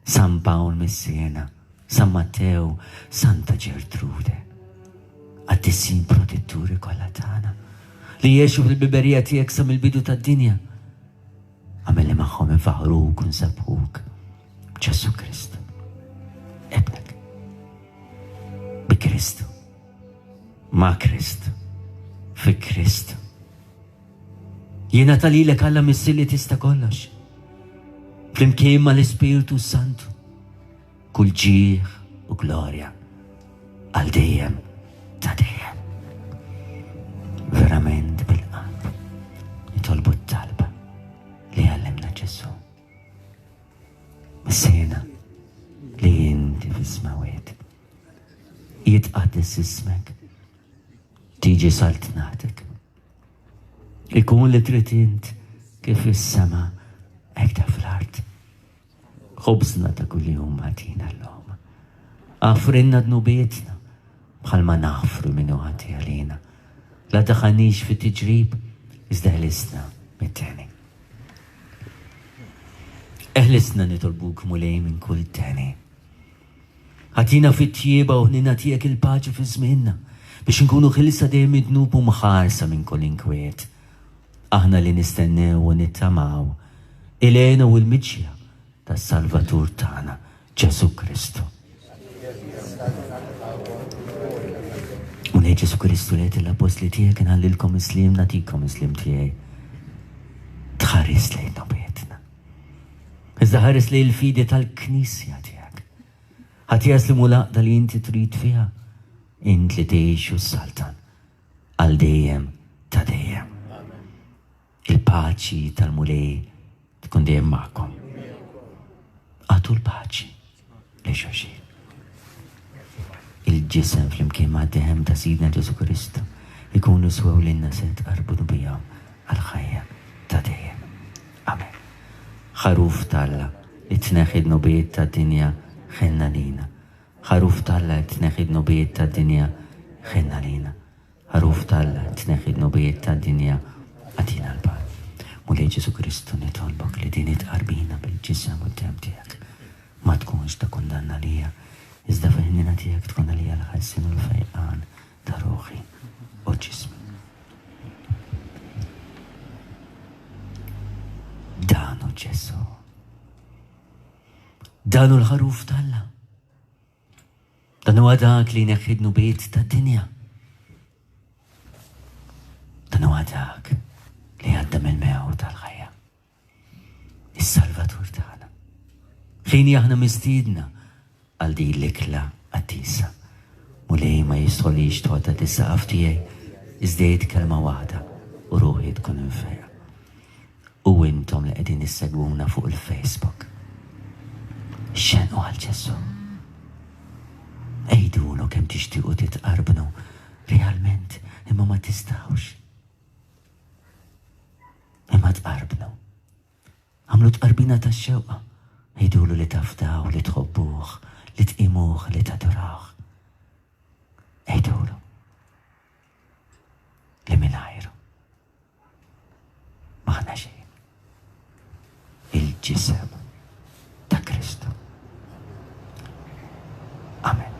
San Pawl Missierna, San Mattew, Santa Ġertrude, qaddisin protetturi kollha tagħna li jgħixu fil-biberija tiegħek sa mill-bidu tad-dinja. Agħmel li magħhom infaħħruk u nsebbħuk. Ġesù Kristu. Ibnek. Bi Kristu. Ma' Kristu. Fi Kristu. Jiena talilek Alla Missier li tista' kollox. Flimkien mal-Ispirtu Santu. Kull ġieħ u glorja għal dejjem ta' dejjem. Verament bil-qalb nitolbu t-talba li għallimna Ġesù. Missierna li inti fis-smawiet, jitqaddes ismek, tiġi saltnatek. Ikun li trid int kif fis-sema hekk ta' fl-art. Ħobżna ta' kuljum agħtina llum. Aħfrilna dnubietna, bħalma naħfru min hu ħati għalina. La daħħalniex fit-tiġrib, iżda ħlisna mit-deni. Eħlisna nitolbuk Mulej minn kull deni. Agħtina fit-tjieba u ħnina tiegħek il-paċi fi żmienna, biex inkunu ħilsa dejjem mid-dnub u mħarsa minn kull inkwiet. Aħna li nistennew u nittamaw il-hena u l-miġja tas-Salvatur tagħna, Ġesù Kristu. Mulej Ġesù Kristu li għedt lill-appostli tiegħek inħallilkom is-sliem nagħtikom is-sliem tiegħi. Tħares lejn dnubietna. Iżda ħares lejn il-fidi tal-Knisja tiegħek. Ħa tieħes li mhu l-għaqda li inti trid fiha, int li tgħix u ssaltan. għal dejjem ta' dejjem. Il-paċi tal-Mulej tkun dejjem magħkom. Agħtu l-paċi lil xulxin. Il-ġisem flimkien mad-dehem ta' Sidna Ġesù Kristu ikunu swew lilna se nitqarrbu bihom għall-ħajja ta' dejjem. Amen. Ħaruf t'Alla li tneħħi d-dnubiet tad-dinja ħenn għalina. Ħaruf t'Alla li tneħħi d-dnubiet tad-dinja ħenn għalina. Ħaruf t'Alla, tneħħi d-dnubiet tad-dinja, agħtina l-paċi. Mulej Ġesù Kristu, nitolbok li din it-tqarbina bil-Ġisem u d-Demm tiegħek ma tkunx ta' kundanna għalija, iżda fil-ħniena tiegħek tkun għalija l-ħelsien u l-fejqan ta' ruħi u ġismi. Dan hu Ġesù. Dan hu l-ħaruf t'Alla. Dan huwa dak li jneħħi d-dnubiet tad-dinja. Dan huwa dak li għadda mill-mewt għall-ħajja. Is-Salvatur tagħna. Ħini aħna mistiedna għal din l-ikla qaddisa. Mulej ma jistħolix tħotta tis-saqaf tiegħi, iżda jgħid kelma waħda u ruħi tkun imfejqa. U intom li qegħdin issegwuna fuq il-Facebook. Xenqu għal Ġesù. Għidulu kemm tixtiequ titqarbnu realment imma ma tistgħux. Imma tqarbnu. Għamlu tqarbina tax-xewqa. Għidulu li tafdaw, li tħobbuh, li tqimuh, li tadurawh. Għidulu li mingħajru M'aħna xejn. Il-ġisem ta' Kristu. Amen.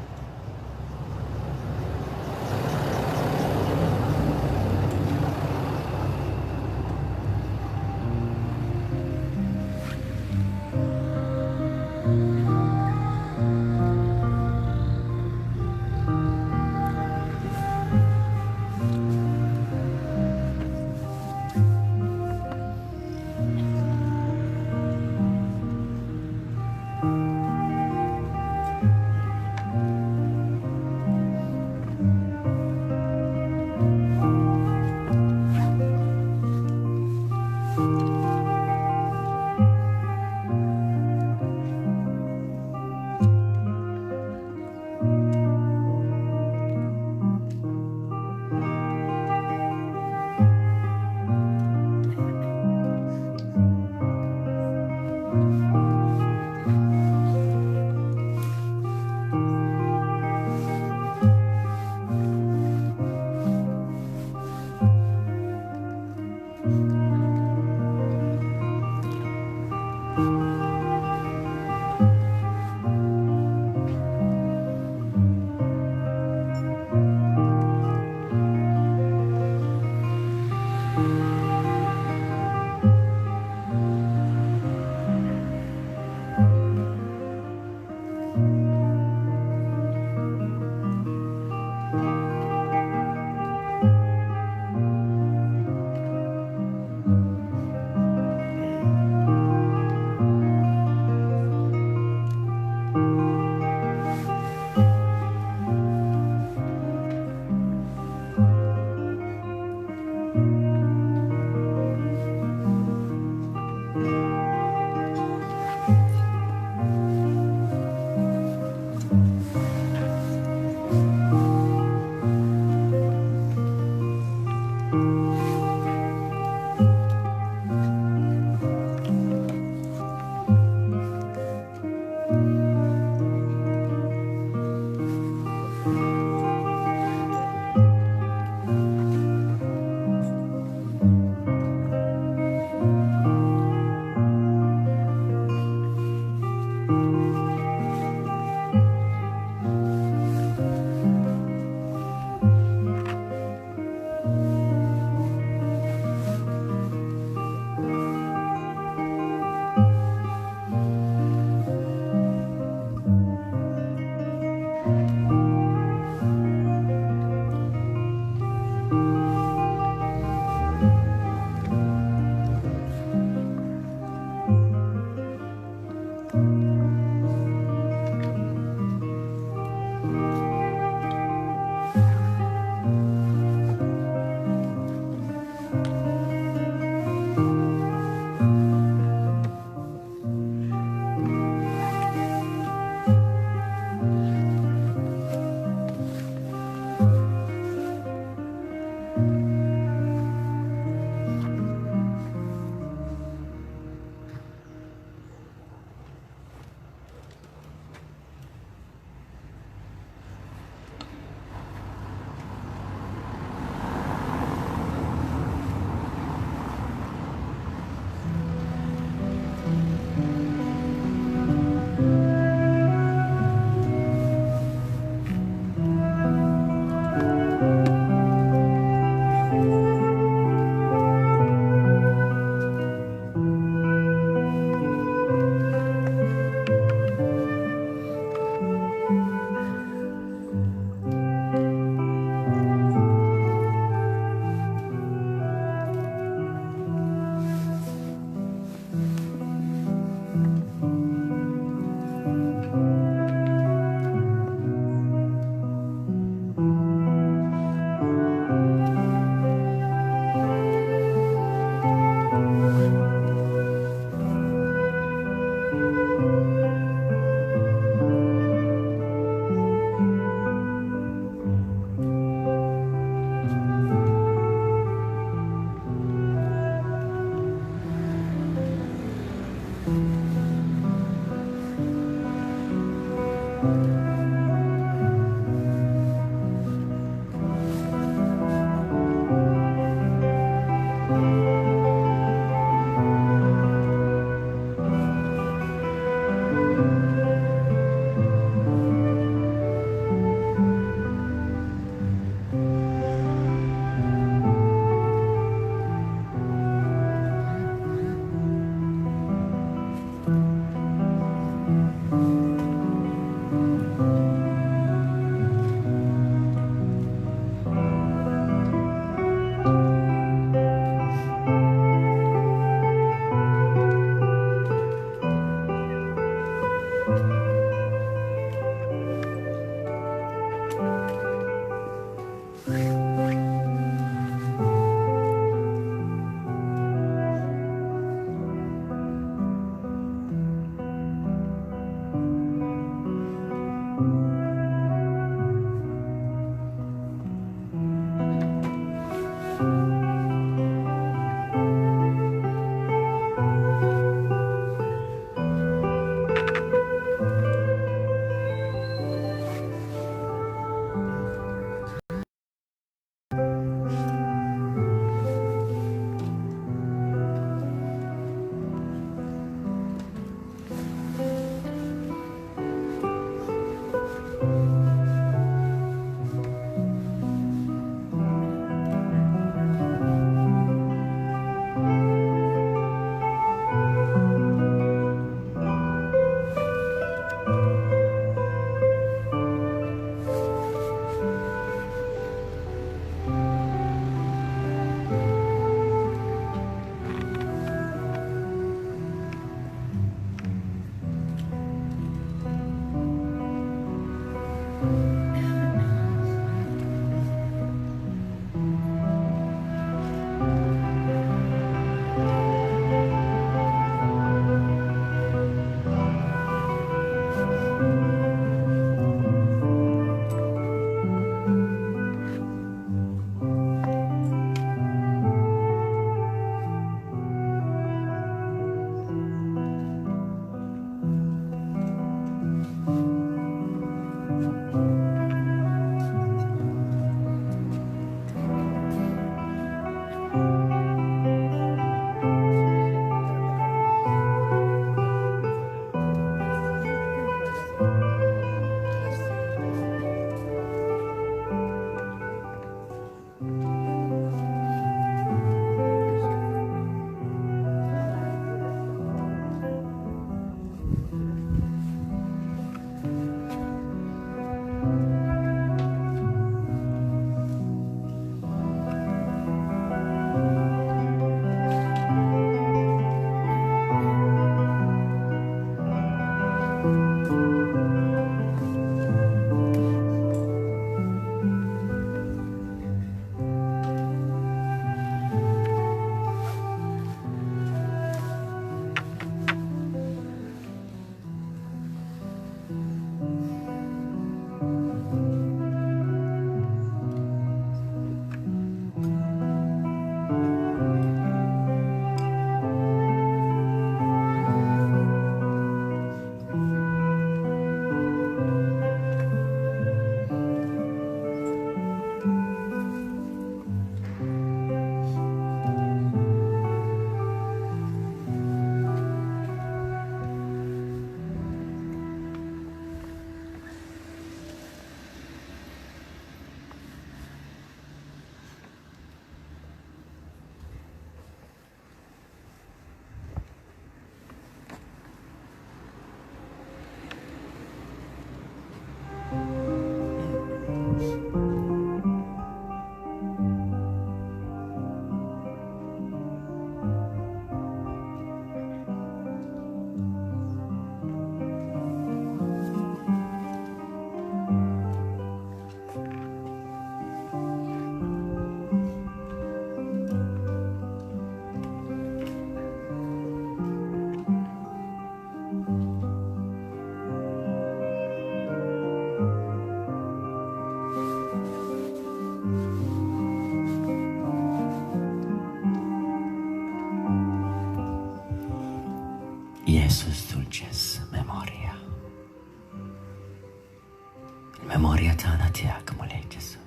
Il-memorja tagħna tiegħek, Mulej Ġesù.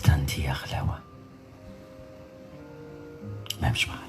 Tant hija ħlewa. M'hemmx bħala.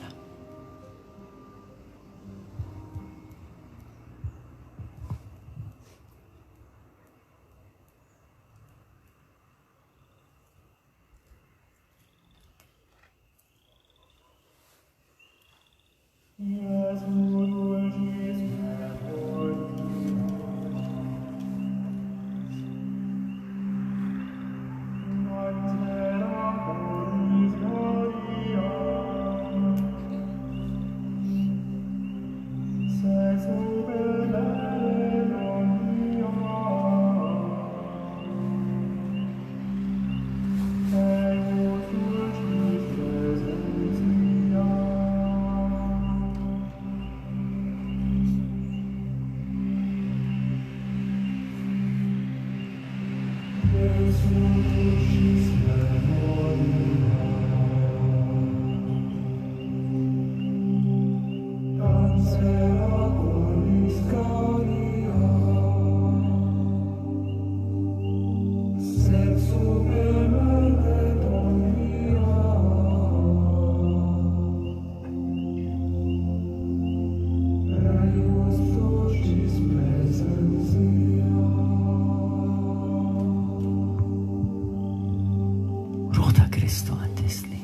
Ruħ ta' Kristu qaddisni,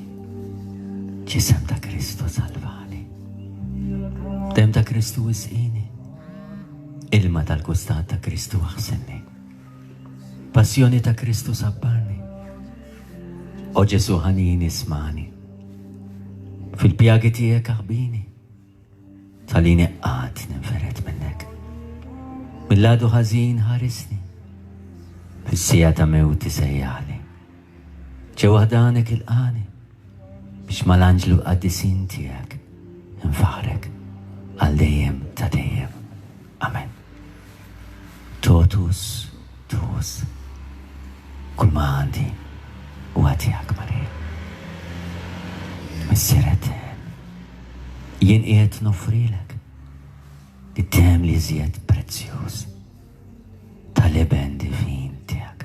ġisem ta' Kristu salvani. Dem ta' Kristu isqini, ilma tal-kustat ta' Kristu aħsilni. Passjoni ta' Kristu sabbarni. O Ġesu ħanin ismani. Fil-pjagi tiegħek aħbini. Tħallini qatt ninfered minnek. Mill-għadu ħażin ħarisni. Fis-siegħa ta' mewti sejjaħli. Ġewwa ħdanek ilqani biex mal-anġlu qaddisin tiegħek infaħrek għal dejjem ta' dejjem. Amen. Totus tuus. Kull ma għandi huwa tiegħek Marija. Missier etern, jien qiegħed noffrilek it-tem li iżjed prezzjuż tal-iben divin tiegħek.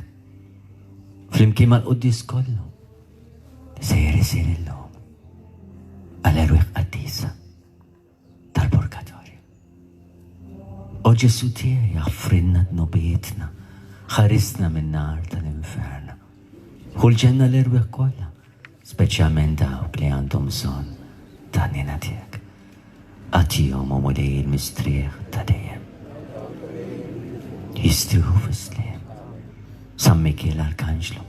Flimkien mal-quddis kollu li sejjer isir illum għal erwieħ qaddisa tal-purgatorju. O Ġesu tiegħi aħfrilna dnubietna, ħarisna min-nar tal-infern. Ħu l-ġenna l-erwieħ kollha, speċjalment dawk li għandhom bżonn ta' tiegħek. Agħtihom, o Mulej, il-mistrieħ ta' dejjem. Jistrieħu fis-sliem. San Mikiel Arkanġlu.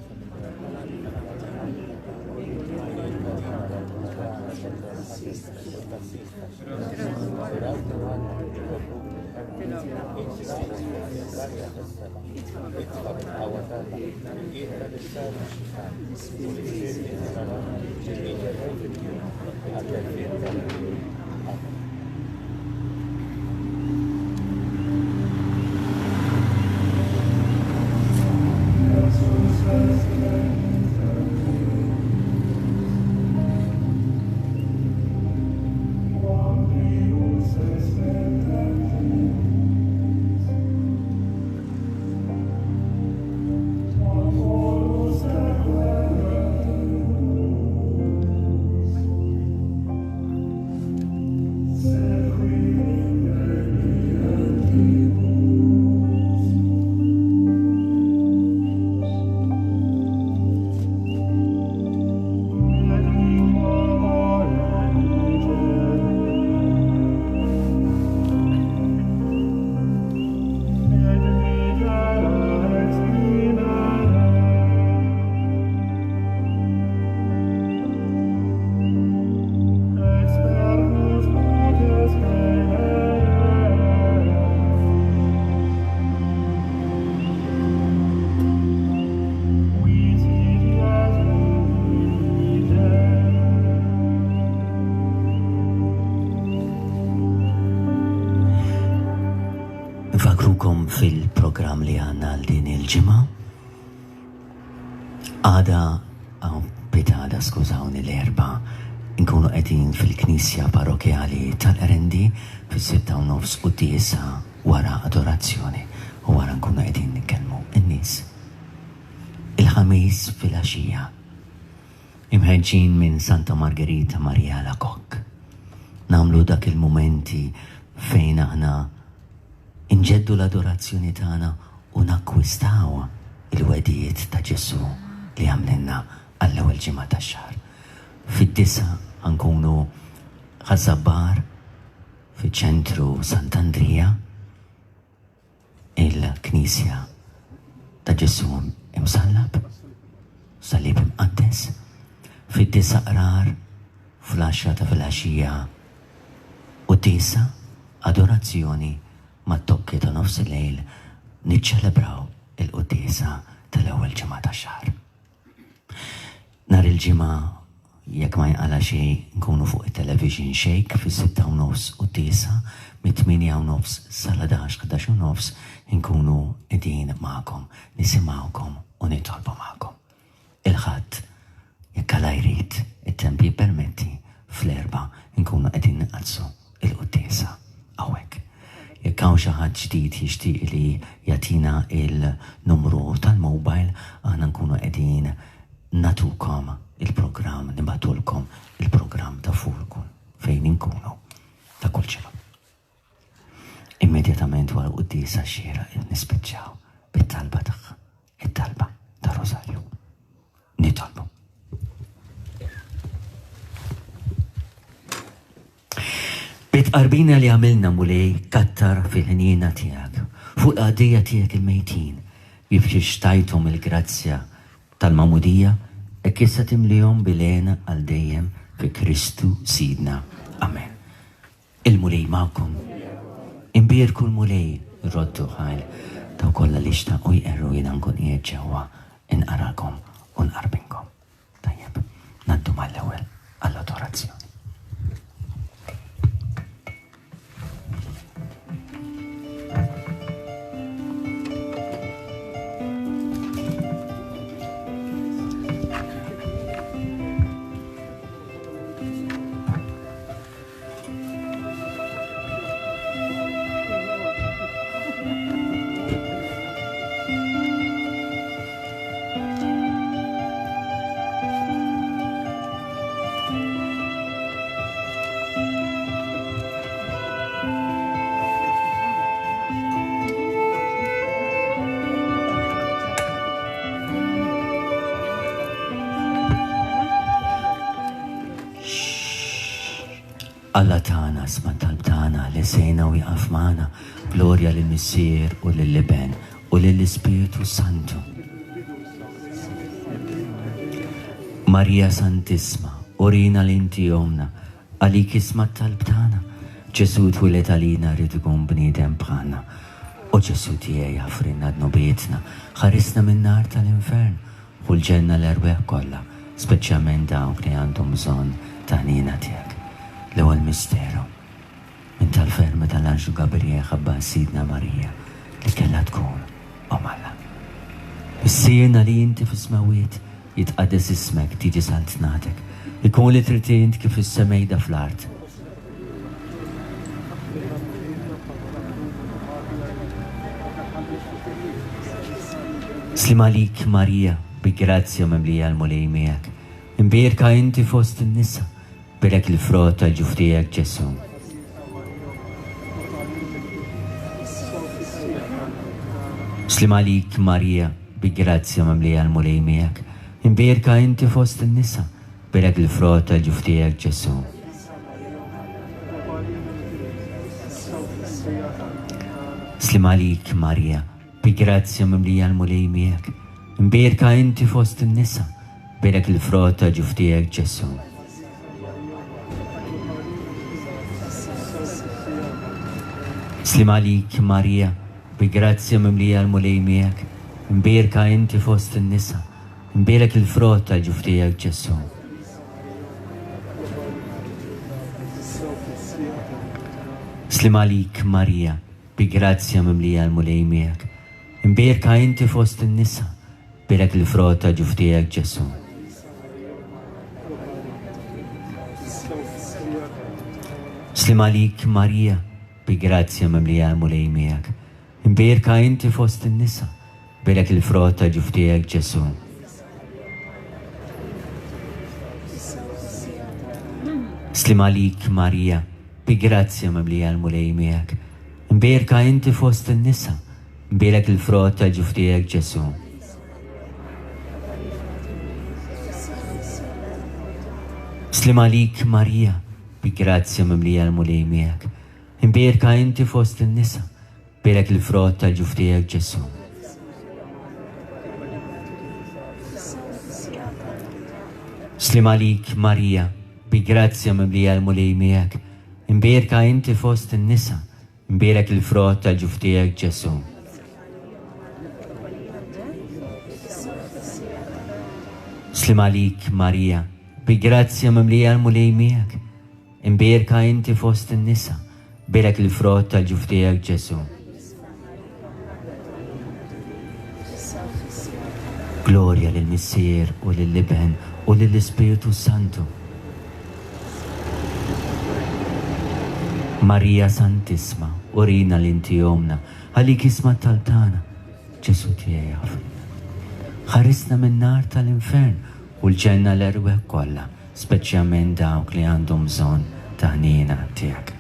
Nfakrukom fil-programm li għandna għal din il-ġimgħa. Għada, pitada, skużawni l-erba, nkunu qegħdin fil-Knisja Parrokjali tal-Qrendi fis-6 u nofs quddiesa wara adorazzjoni. U wara nkunu qegħdin nitkellmu n-nies. Il-Ħamis filgħaxija, imħeġġin minn Santa Margherita Maria Alacoque, nagħmlu dak il-mumenti fejn aħna inġeddu l-adorazzjoni tagħna u nakkwistaw il-wegħdiet ta' Ġesù li għamlilna għall-ewwel ġimgħa tax-xahar. Fid-disgħa ħa nkunu Ħaż-Żabbar fiċ-ċentru Sant'Andrija. Il-Knisja ta' Ġesù Imsallab, Salib Imqaddes, fid-disa' qrar fl-għaxra ta' filgħaxija quddiesa, adorazzjoni mat-tokki ta' nofsillejl niċċelebraw il-quddiesa tal-ewwel ġimgħa tax-xahar. Nhar il-Ġimgħa, jekk ma jinqala' xejn, nkunu fuq it-television Shake fis-sitta u nofs u t-tiesgħa, mit-tmienja u nofs sal-ħdax, ħdax u nofs, inkunu qegħdin magħkom, nisimgħukom u nitolbu magħkom. Il-Ħadd, jekk Alla jrid, it-temp jippermetti, fl-Erbgħa nkunu qegħdin nqaddsu il-quddiesa hawnhekk. Jekk hawn xi ħadd ġdid jixtieq li jagħtina il-numru tal-mobile, aħna nkunu qegħdin nagħtukom il-programm, nibagħtulkom il-programm ta' fuq fejn inkunu ta' kull ġimgħa. Immedjatament wara l-quddiesa xieraq nispiċċaw bit-talba tagħha, it-talba tar-Rożarju. Nitolbu. Bit-tqarbina li għamilna, Mulej, kattar fil-ħniena tiegħek fuq l-qaddejja tiegħek il-mejtin, kif xtajthom il-grazzja tal-magħmudija, hekk issa timlihom bil-hena għal dejjem fi Kristu Sidna. Amen. Il-Mulej magħkom. Imbierku l-Mulej, roddu ħajr dawk kollha li xtaqu jqerru jiena nkun qiegħed ġewwa inqarakom u nqarbinkom. Tajjeb, ngħaddu mal-ewwel għall-adorazzjoni. Alla tagħna, sma' t-talb tagħna, li sejna u jaqaf magħna. Glorja lill-Missier u lill-Iben u lill-Ispirtu Santu. Marija Santissma, urina li inti omna, għalik isma' t-talb tagħna. Ġesù twieled għalina rrid ikun bniedem bħalna. O Ġesù tiegħi aħfrilna dnubietna, ħarisna min-nar tal-infern, Hu l-ġenna l-erwieħ kollha, speċjalment dawk li għandhom bżonn ta' ħniena tiegħek. L-ewwel misteru, Minn tal-ferħ meta l-anġlu Gabriel ħabbar Sidna Marija li kellha tkun Omm Alla. Missierna li inti fis-smewwiet, jitqaddes ismek, tiġi saltnatek, ikun li trid int kif fis-semejda fl-art. Sliem għalik Marija, bi grazzja mimlija l-Mulej miegħek. Imbierka inti fost in-nisa, bierek il-frott tal-ġuf tiegħek Ġesù. Sliem għalik Marija, bi grazzja mimlija l-Mulej miegħek. Imbierka inti fost in-nisa, bierek il-frott tal-ġuf tiegħek Ġesù. Sliem għalik Marija, bi grazzja mimlija l-Mulej miegħek. Imbierka inti fost in-nisa, bierek il-frott ta' ġuf tiegħek Ġesù. Sliem għalik Marija, bi grazzja mimlija l-Mulej miegħek. Imbierka inti fost in-nisa, imbierek il-frott tal-ġuf tiegħek Ġesù. Sliem għalik Marija, bi grazzja mimlija l-Mulej miegħek. Imbierka inti fost in-nisa, bierek il-frott ta' ġuf tiegħek Ġesù. Sliem għalik Marija, bi grazzja mimlija l-Mulej miegħek. Imbierka inti fost in-nisa, Mbierek il-frott tal-ġuf tiegħek Ġesù. Sliem għalik Marija, bi grazzja mimlija l-Mulej miegħek. Imbierka inti fost in-nisa, Mbierek il-frott tal-ġuf tiegħek Ġesù. Sliem għalik Marija, bi grazzja mimlija l-Mulej miegħek. Imbierka inti fost in-nisa, bierek il-frott tal-ġuf tiegħek Ġesù. Sliem għalik Marija, bi grazzja mimlija l-Mulej miegħek. Imbierka inti fost in-nisa, Imbierek il-frott tal-ġuf tiegħek Ġesù. Sliem għalik Marija, bi grazzja mimlija l-Mulej miegħek. Imbierka inti fost in-nisa, bierek il-frott tal-ġuf tiegħek Ġesù. Glorja lill-Missier u lill-Iben u lill-Ispirtu Santu. Marija Santissma, urina li inti ommna, għalik isma' t-talb tagħna. Ġesù tiegħi aħfrilna. Ħarisna min-nar tal-infern u l-ġenna l-erwieħ kollha, speċjalment dawk li għandhom bżonn ta' ħniena tiegħek.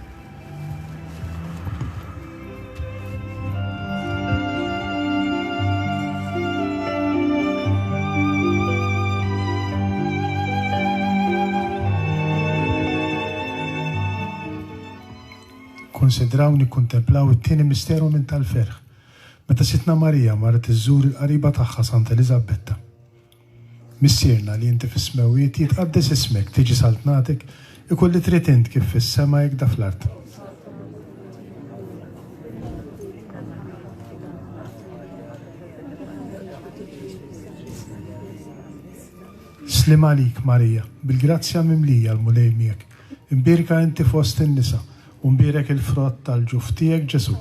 Nikkonsidraw nikkuntemplaw it-tieni misteru minn tal-ferħ, meta Sidtna Marija marret iżżur il-qariba tagħha Santa Eliżabetta. Missierna li inti fis-smewwiet, jitqaddes ismek, tiġi saltnatek, ikun li trid int kif fis-sema hekk da fl-art. Sliem għalik, Marija, bil-grazzja mimlija l-Mulej miegħek. Imbierka inti fost in-nisa, u mbierek il-frott tal-ġuf tiegħek, Ġesù.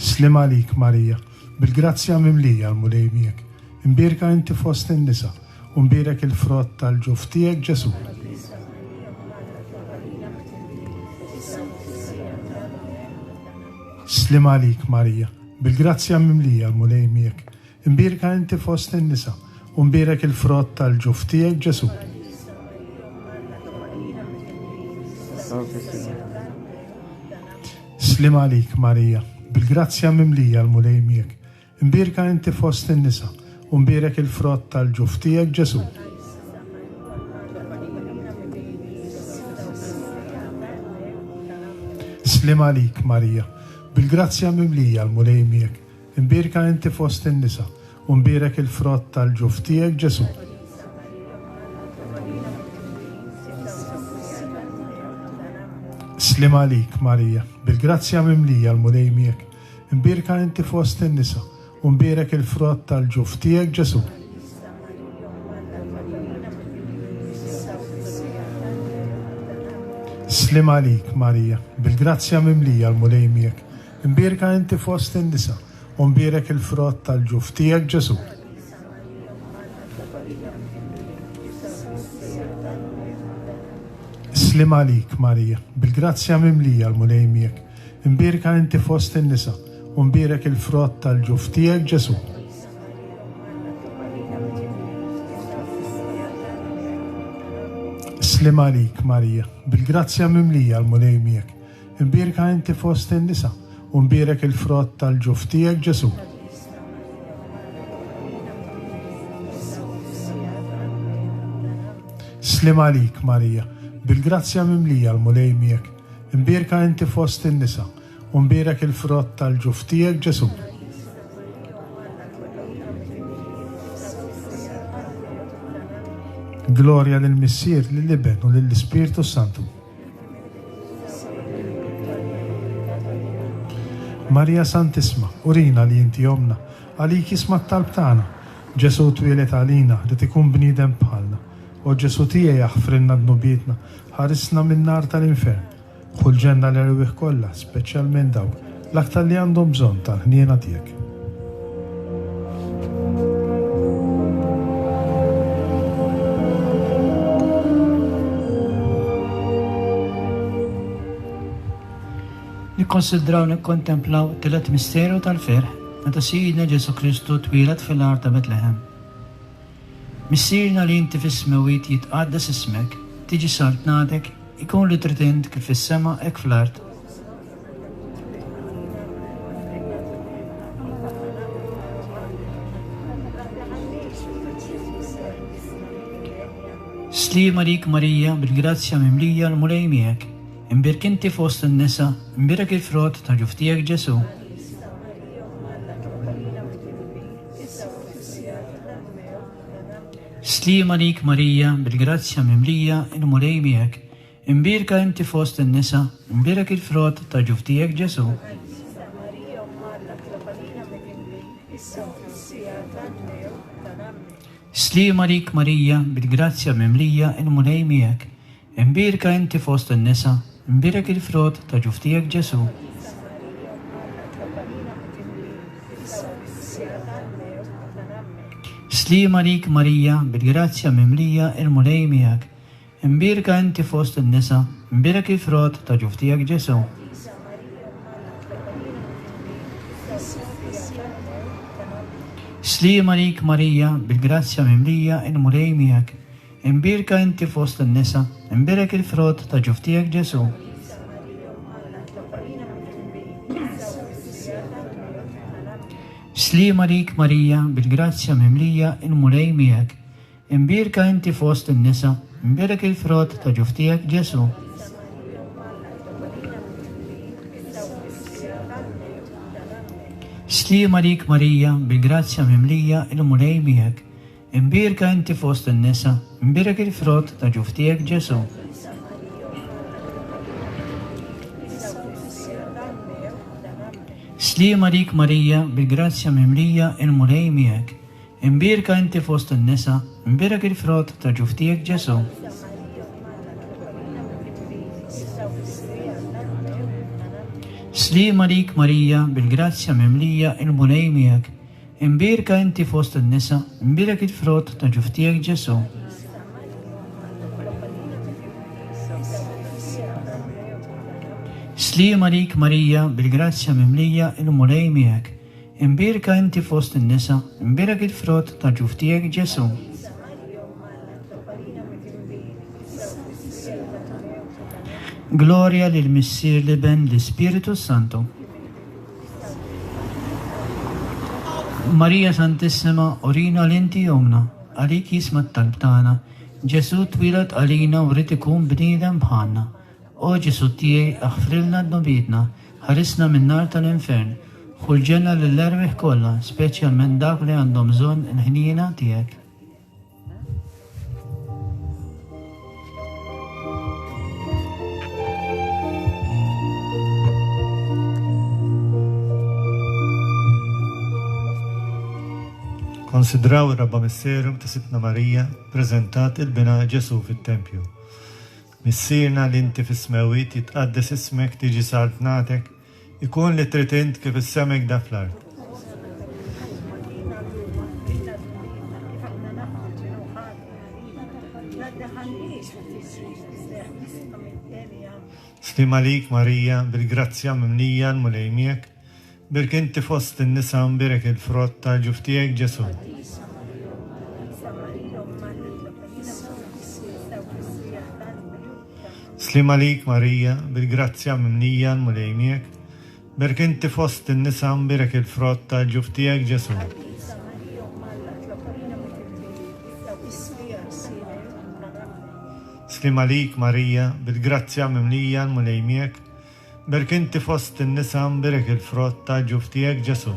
Sliem għalik, Marija, bil-grazzja mimlija l-Mulej miegħek. Imbierka inti fost in-nisa, u mbierek il-frott tal-ġuf tiegħek, Ġesù. Sliem għalik, Marija, bil-grazzja mimlija l-Mulej miegħek. Imbierka inti fost in-nisa, u mbierek il-frott tal-ġuf tiegħek, Ġesù. Sliem għalik, Marija, bil-grazzja mimlija l-Mulej miegħek. Imbierka inti fost in-nisa, u mbierek il-frott tal-ġuf tiegħek, Ġesù. Sliem għalik, Marija, bil-grazzja mimlija l-Mulej miegħek. Imbierka inti fost in-nisa, u mbierek il-frott tal-ġuf tiegħek, Ġesù. Sliem għalik, Marija, bil-grazzja mimlija l-Mulej miegħek. Imbierka inti fost in-nisa, u mbierek il-frott tal-ġuf tiegħek, Ġesù. Sliem għalik, Marija, bil-grazzja mimlija l-Mulej miegħek. Imbierka inti fost in-nisa, u mbierek il-frott tal-ġuf tiegħek, Ġesù. Sliem għalik, Marija, bil-grazzja mimlija l-Mulej miegħek. Imbierka inti fost in-nisa, u mbierek il-frott tal-ġuf tiegħek, Ġesù. Sliem għalik, Marija, bil-grazzja mimlija l-Mulej miegħek. Imbierka inti fost in-nisa, u mbierek il-frott tal-ġuf tiegħek, Ġesù. Sliem għalik, Marija, bil-grazzja mimlija l-Mulej miegħek. Imbierka inti fost in-nisa, u mbierek il-frott tal-ġuf tiegħek, Ġesù. Glorja lill-Missier, lill-Iben u lill-Ispirtu Santu. Marija Santissma, urina li inti ommna, għalik jisma' t-talb tagħna. Ġesù twieled għalina, ried ikun bniedem bħalna. O Ġesù tiegħi aħfrilna dnubietna, ħarisna min-nar tal-infern. Ħu l-ġenna l-erwieħ kollha, speċjalment dawk l-aktar li għandhom bżonn tal-ħniena tiegħek. Nikkonsidraw nikkontemplaw it-tielet misteru tal-ferħ meta Sidna Ġesù Kristu twieled fil-għar ta' Betlehem. Missierna li inti fis-smewwiet jitqaddes ismek, tiġi saltnatek, ikun li trid int kif fis-sema hekk fl-art. Sliem għalik Marija, bil-grazzja mimlija l-Mulej miegħek. Imbierk inti fost in-nisa, imbierek il-frott ta' ġuf tiegħek Ġesù. Sliem għalik Marija, bil-grazzja mimlija, il-Mulej miegħek. Imbierka inti fost in-nisa, imbierek il-frott ta' ġuf tiegħek Ġesù. Sliem għalik Marija, bil-grazzja mimlija, il-Mulej miegħek. Imbierka inti fost in-nisa, imbierek il-frott ta' ġuf tiegħek Ġesù. Sliem għalik Marija, bil-grazzja mimlija, il-Mulej miegħek. Imbierka inti fost in-nisa, imbierek il-frott ta' ġuf tiegħek Ġesù. Sliem għalik Marija, bil-grazzja mimlija, il-Mulej miegħek. Imbierka inti fost in-nisa, imbierek il-frott ta' ġuf tiegħek Ġesù. Sliem għalik Marija, bil-grazzja mimlija, il-Mulej miegħek. Imbierka inti fost in-nisa, imbierek il-frott ta' ġuf tiegħek Ġesù. Sliem għalik Marija, bil-grazzja mimlija, il-Mulej miegħek. Imbierka inti fost in-nisa, imbierek il-frott ta' ġuf tiegħek Ġesù. Sliem għalik Marija, bil-grazzja mimlija, il-Mulej miegħek. Imbierka inti fost in-nisa, imbierek il-frott ta' ġuf tiegħek Ġesù. Sliem għalik Marija, bil-grazzja mimlija, il-Mulej miegħek. Imbierka inti fost in-nisa, imbierek il-frott ta' ġuf tiegħek Ġesù. Sliem għalik Marija, bil-grazzja mimlija, il-Mulej miegħek. Imbierka inti fost in-nisa, imbierek il-frott ta' ġuf tiegħek Ġesù. Glorja lill-Missier, l-Iben, l-Ispiritu s-Santu. Marija Santissima, urina li inti ommna, għalik jisma' t-talb tagħna. Ġesù twieled għalina u ried ikun bniedem bħalna. O Ġesù tiegħi, aħfrilna dnubietna, ħarisna min-nar tal-infern, ħu l-ġenna lill-erwieħ kollha, speċjalment dawk li għandhom bżonn il-ħniena tiegħek. Konsidraw ir-raba' misteru ta' Sidtna Marija ppreżentat 'il Binha Ġesù fit-tempju. Missierna li inti fis-smewwiet jitqaddes ismek tiġi saltnatek ikun li trid int kif is-sema hekk fl-art. Sliem għalik Marija, bil-grazzja mimlija l-Mulej miegħek, Bierek inti fost in-nisa u mbierek il-frott tal-ġuf tiegħek Ġesù. Sliem għalik Marija, bil-grazzja mimlija l-Mulej miegħek. Bierek inti fost in-nisa u mbierek il-frott tal-ġuf tiegħek Ġesù. Sliem għalik Marija, bil-grazzja mimlija l-Mulej miegħek. Bierek inti fost in-nisa mbierek il-frott tal-ġuf tiegħek Ġesù.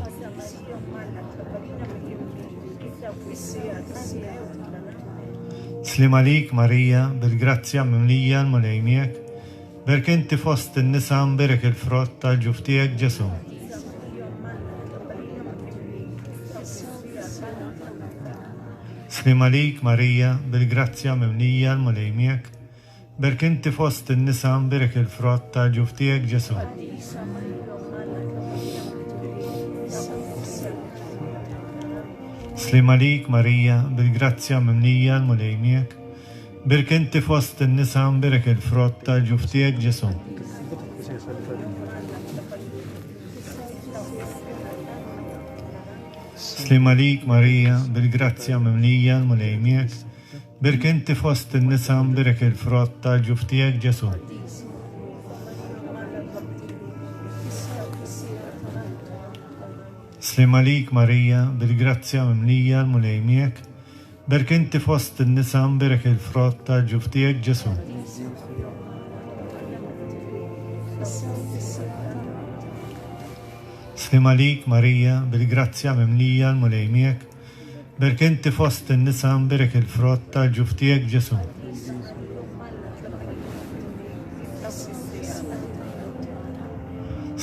Sliem għalik Marija, bil-grazzja mimlija l-Mulej miegħek. Bierek inti fost in-nisa mbierek il-frott tal-ġuf tiegħek Ġesù. Sliem għalik Marija, bil-grazzja mimlija l-Mulej miegħek. Bierek inti fost in-nisa mbierek il-frott tal-ġuf tiegħek Ġesù. Sliem għalik Marija, bil-grazzja mimlija l-Mulej miegħek. Bierek inti fost in-nisa mbierek il-frott tal-ġuf tiegħek Ġesù. Sliem għalik Marija, bil-grazzja mimlija l-Mulej miegħek, Bierek inti fost in-nisa mbierek il-frott tal-ġuf tiegħek Ġesù. Sliem għalik Marija, bil-grazzja mimlija l-Mulej miegħek, Bierek inti fost in-nisa mbierek il-frott tal-ġuf tiegħek Ġesù. Sliem għalik Marija, bil-grazzja mimlija l-Mulej miegħek, Bierek inti fost in-nisa mbierek il-frott tal-ġuf tiegħek Ġesù.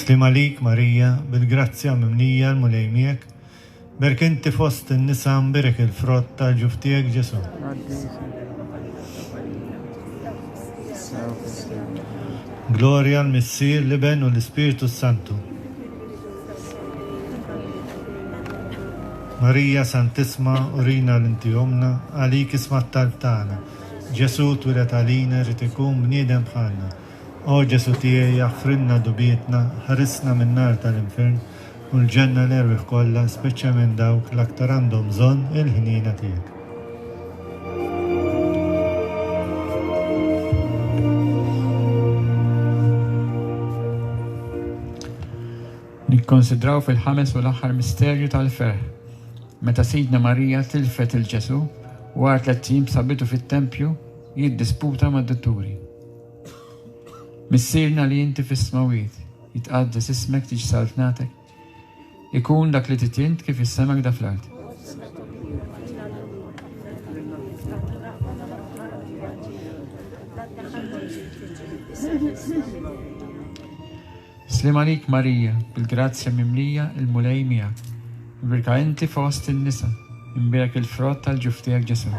Sliem għalik Marija, bil-grazzja mimlija l-Mulej miegħek, bierek inti fost in-nisa mbierek il-frott tal-ġuf tiegħek Ġesù. Glorja l-Missier, l-Iben u l-Ispirtu s-Santu. Marija Santissma urina li inti ommna, għalik isma' t-talb tagħna. Ġesù twieled għalina jrid ikun bniedem bħalna. O Ġesù tiegħi aħfrilna dubietna, ħarisna min-nar tal-infern u l-ġenna l-erwieħ kollha, speċjalment dawk l-aktar għandhom bżonn il-ħniena tiegħek. Nikkonsidraw fil-ħames u l-aħħar misterju tal-ferħ, meta Sidna Marija tilfet 'il Ġesù u wara tlett ijiem sabitu fit-tempju jiddisputa mad-dutturi. Missierna li inti fis-smewwiet, jitqaddes ismek tiġi saltnatek, ikun dak li trid int kif fis-sema hekda fl-art. Sliem għalik Marija, bil-grazzja mimlija, il-Mulej miegħek. Imbierka inti fost in-nisa, imbierek il-frott tal-ġuf tiegħek Ġesù.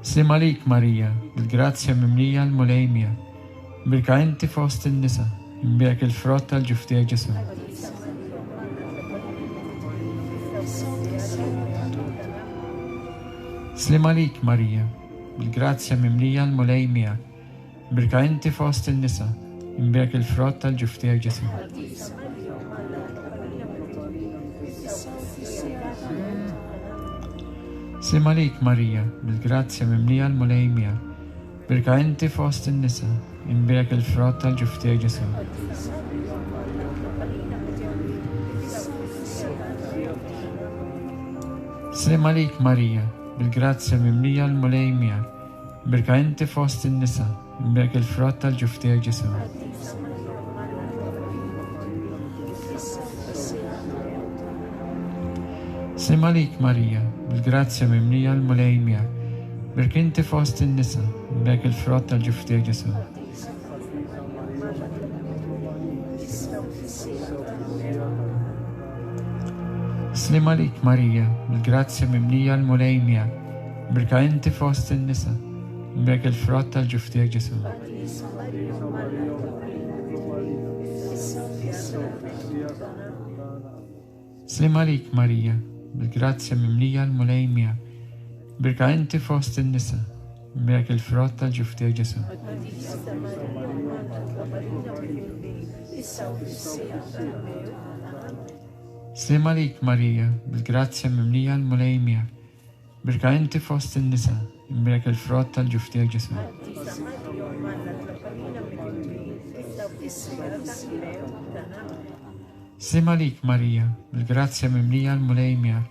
Sliem għalik Marija, bil-grazzja mimlija, il-Mulej miegħek. Imbierka inti fost in-nisa, imbierek il-frott tal-ġuf tiegħek Ġesù. Sliem għalik Marija, bil-grazzja mimlija l-Mulej miegħek. Imbierka inti fost in-nisa, imbierek il-frott tal-ġuf tiegħek Ġesù. Sliem għalik Marija, bil-grazzja mimlija l-Mulej miegħek. Imbierka inti fost in-nisa, imbierek il-frott tal-ġuf tiegħek Ġesù. Sliem għalik Marija, bil-grazzja mimlija l-Mulej miegħek. Imbierka inti fost in-nisa, imbierek il-frott tal-ġuf tiegħek Ġesù. Sliem għalik Marija, bil-grazzja mimlija l-Mulej miegħek. Imbierka inti fost in-nisa, imbierek il-frott tal-ġuf tiegħek Ġesù. Sliem għalik Marija, bil-grazzja mimlija l-Mulej miegħek. Imbierka inti fost in-nisa, imbierek il-frott tal-ġuf tiegħek Ġesù. Sliem għalik Marija, bil-grazzja mimlija l-Mulej miegħek. Imbierka inti fost in-nisa, imbierek il-frott tal-ġuf tiegħek Ġesù. Sliem għalik Marija, bil-grazzja mimlija l-Mulej miegħek. Imbierka inti fost in-nisa, imbierek il-frott tal-ġuf tiegħek Ġesù. Sliem għalik Marija, bil-grazzja mimlija l-Mulej miegħek.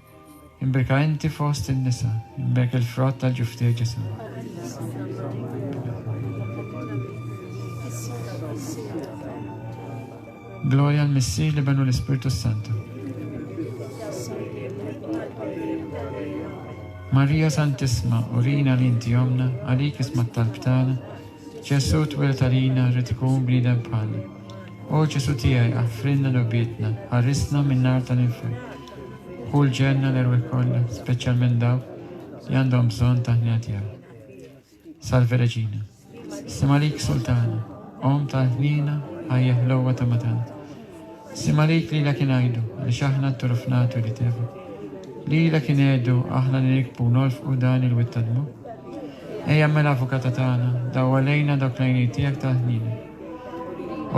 Imbierka inti fost in-nisa, imbierek il-frott tal-ġuf tiegħek Ġesù. Glorja l-Missier, l-Iben u l-Ispirtu s-Santu. Marija Santissma, urina li inti ommna, għalik isma' t-talb tagħna. Ġesù twieled għalina, ried ikun bniedem bħalna. O Ġesù tiegħi, aħfrilna dnubietna, ħarisna min-nar tal-infern. Ħu l-ġenna l-erwieħ kollha, speċjalment dawk li għandhom bżonn ta' ħniena tiegħek. Salve Regina. Sliem għalik Sultana, Omm tal-ħniena, ħajja ħlewwa ta' matana. Sliem għalik lilek ingħidu, għaliex aħna t-turuf nagħtu li tefa. Lilek ingħidu aħna li nikbu nolfqu dan il-wied ta' dmugħ. Ejja mela Avukata tagħna, dawwar lejna dawk l-għajnejn tiegħek tal-ħniena.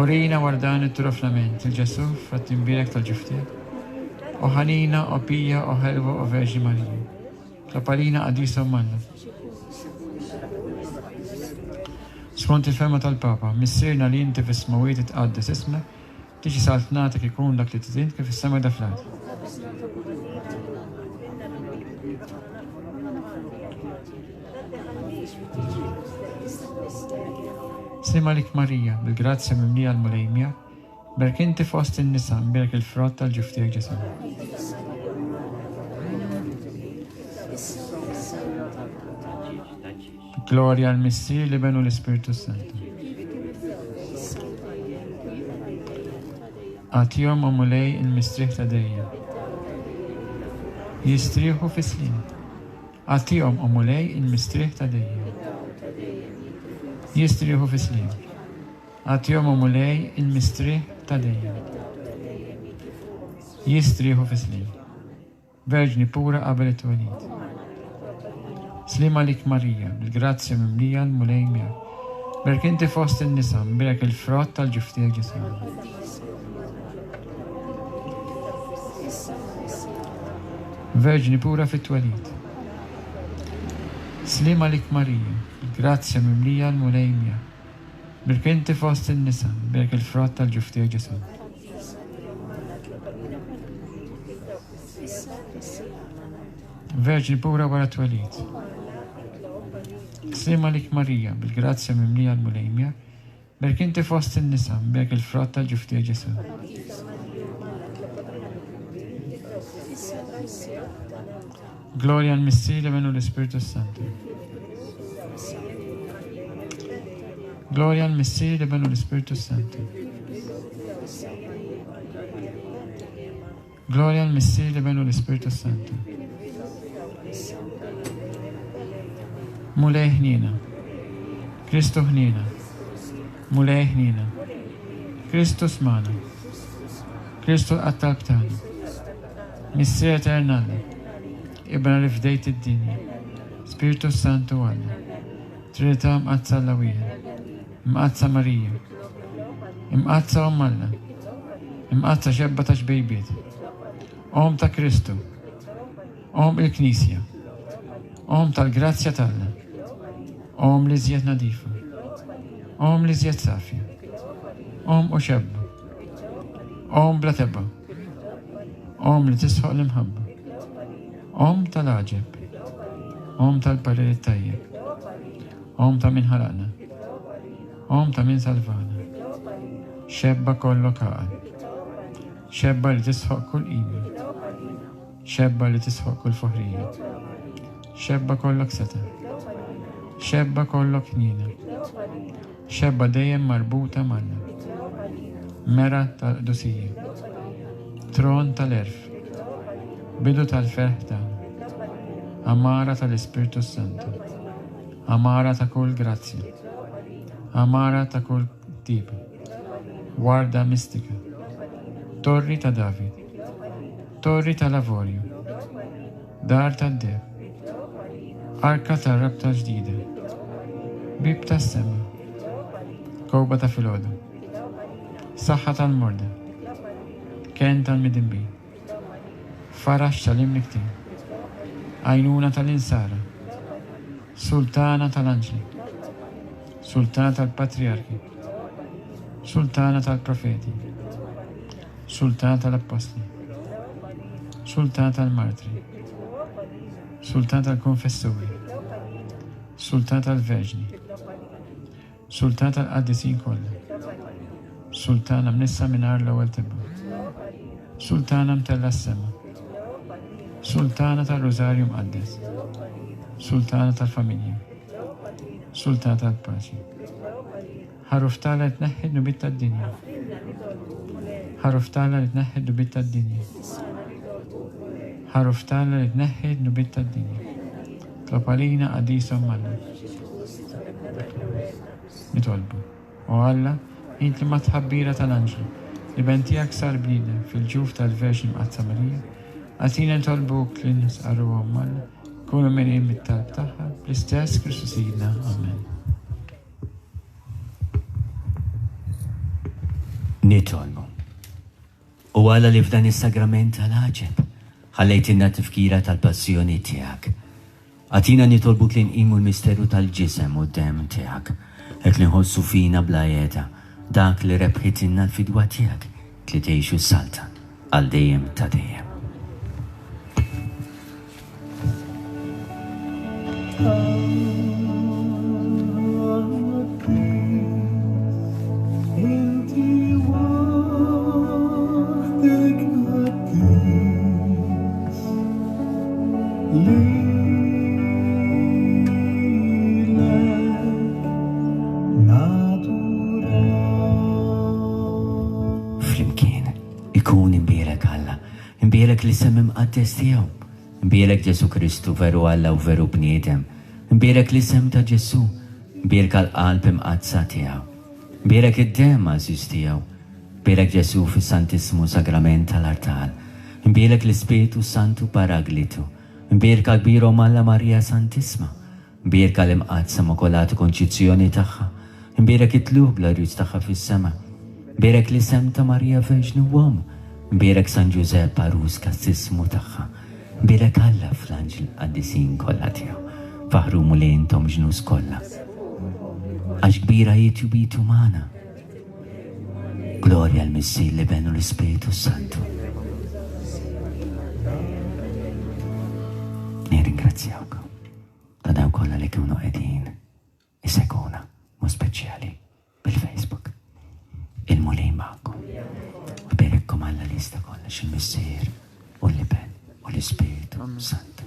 Urina wara dan it-turoflament il Ġesù frott imbierek tal-ġuf tiegħek. O ħanina, o pija, o ħelwa, o Verġni Marija. Tlob għalina qaddisa Omm Alla. Skont il-fehma tal-Papa, Missierna li inti fis-smewwiet itqaddes ismek, Tiġi saltnatek ikun dak li trid int kif fis-sema da fl-art. Sliem għalik Marija, bil-grazzja mimlija l-Mulej miegħek, berk inti fost in-nisa, mbierek il-frott tal-ġuf tiegħek Ġesù. Glorja l-Missier, l-Iben u l-Ispirtu Santu. Agħtihom, o Mulej, il-mistrieħ ta' dejjem. Jistrieħu fis-sliem. Agħtihom, o Mulej, il-mistrieħ ta' dejjem. Jistrieħu fis-sliem. Agħtihom, o Mulej, il-mistrieħ ta' dejjem. Jistrieħu fis-sliem. Verġni pura qabel it-twelid. Sliem għalik Marija, bil-grazzja mimlija l-Mulej miegħek. Berk inti fost in-nisa, mbierek il-frott tal-ġuf tiegħek Ġesù. Verġni pura fit-twelid. Sliem għalik Marija, bil-grazzja mimlija l-Mulej miegħek. Berk inti fost in-nisa, mbierek il-frott tal-ġuf tiegħek Ġesù. Verġni pura wara t-twelid. Sliem għalik Marija, bil-grazzja mimlija l-Mulej miegħek, berk inti fost in-nisa, mberk il-frott tal-ġuf tiegħek Ġesù. Glorja l-Missier, l-Iben u l-Ispirtu Santu. Glorja l-Missier, l-Iben u l-Ispirtu Santu. Glorja l-Missier, l-Iben u l-Ispirtu Santu. Mulej ħniena. Kristu ħniena. Mulej ħniena. Kristu smana. Kristu l-qattal tagħna. Missier etern Alla. Ibna li fdejt id-dinja. Spiritu Santu Alla. Trinità Mqaddsa Alla wieħed. Imqaddsa Marija. Imqaddsa Omm Alla. Imqaddsa xebba ta' xbejbiet. Omm ta' Kristu. Omm il-Knisja. Omm tal-grazzja t'Alla. Omm l-iżjed nadifa. Omm l-iżjed safja. Omm u xebba. Omm bla tebgħa. Omm li tisħoq l-imħabba. Omm tal-għaġeb. Omm tal-parir it-tajjeb. Omm ta' min ħalaqna. Omm ta' min salvana. Xebba kollok għaqal. Xebba li tisħoq kull qima. Xebba li tisħoq kull foħrija. Xebba kollok setgħa. Xebba kollok ħniena. Xebba dejjem marbuta m'Alla. Mera tal-qdusija. Tron tal-għerf. Bidu tal-ferħ tagħna. Għamara tal-Ispirtu s-Santu. Għamara ta' kull grazzja. Għamara ta' kull tip. Warda mistika. Torri ta' David. Torri tal-avorju. Dar tad-deheb. Arka tar-rabta ġdida. Bieb tas-sema. Kewba ta' filgħodu. Saħħa tal-morda. Kenn tal-midinbin. Faraġ tal-imniktin. Għajnuna tal-insara. Sultana tal-anġli. Sultana tal-patrijarki. Sultana tal-profeti. Sultana tal-Appostli, Sultana tal-Martri, Sultana tal-Konfessuri, Sultana tal-Verġni, Sultana tal-Qaddisin kollha, Sultana mnissa mingħajr l-ewwel tebgħa, Sultana mtellgħa s-sema, Sultana tar-Rużarju Mqaddes, Sultana tal-Familja, Sultana tal-Paċi. Ħaruf t'Alla li tneħħi d-dnubiet tad-dinja. Ħaruf t'Alla li tneħħi d-dnubiet tad-dinja. Ħaruf t'Alla li tneħħi d-dnubiet tad-dinja. Tlob għalina qaddisa Omm Alla. Nitolbu. O Alla, int li mat-tħabbira tal-anġlu, l-Iben tiegħek sar bniedem fil-ġuf tal-Verġni Mqaddsa Marija, agħtina nitolbuk li nistqarru Omm Alla, nkunu milqin mit-talb tagħha bl. L-istess Kristu Sidna. Amen. Nitolbu. O Alla li f'dan is-sagrament tal-għaġeb ħallejtilna tifkira tal-passjoni tiegħek. Agħtina nitolbuk li nqimu l-misteru tal-ġisem u d-demm tiegħek, hekk li nħossu fina bla qiegħda dak li rebħitilna l-fidwa tiegħek li tgħix u ssaltan għal dejjem ta' dejjem. Flimkien ikun imbierek Alla, imbierek l-isem imqaddes tiegħu. Imbierek Ġesù Kristu, veru Alla u veru bniedem. Imbierek l-isem ta' Ġesù, imbierka l-qalb imqaddsa tiegħu. Imbierek id-demm għażiż tiegħu. Imbierek Ġesù fis-Santissmu Sagrament tal-artal. Imbierek l-Ispirtu s-Santu Paraglitu. Imbierka kbir Omm Alla Marija Santissma. Imbierka l-Imqaddsa Immakulata Konċizzjoni tagħha. Imbierek it-tlugħ glorjuż tagħha fis-sema. Imbierek l-isem ta' Marija Verġni u Omm. Imbierek San Ġużepp għarus kastissmu tagħha. Imbierek Alla fl-anġli l-qaddisin kollha tiegħu. Faħħru Mulej intom ġnus kollha. Għax kbira hi tjubitu magħna. Glorja l-Missier, l-Iben u l-Ispirtu Santu. Nirringrazzjawkom. Ta' dawk kollha li kienu qegħdin isegwuna, mod speċjali bil-Facebook. Il-Mulej magħkom. U jberikkom Alla li jista' kollox, il-Missier u l-Iben u l-Ispirtu Santu.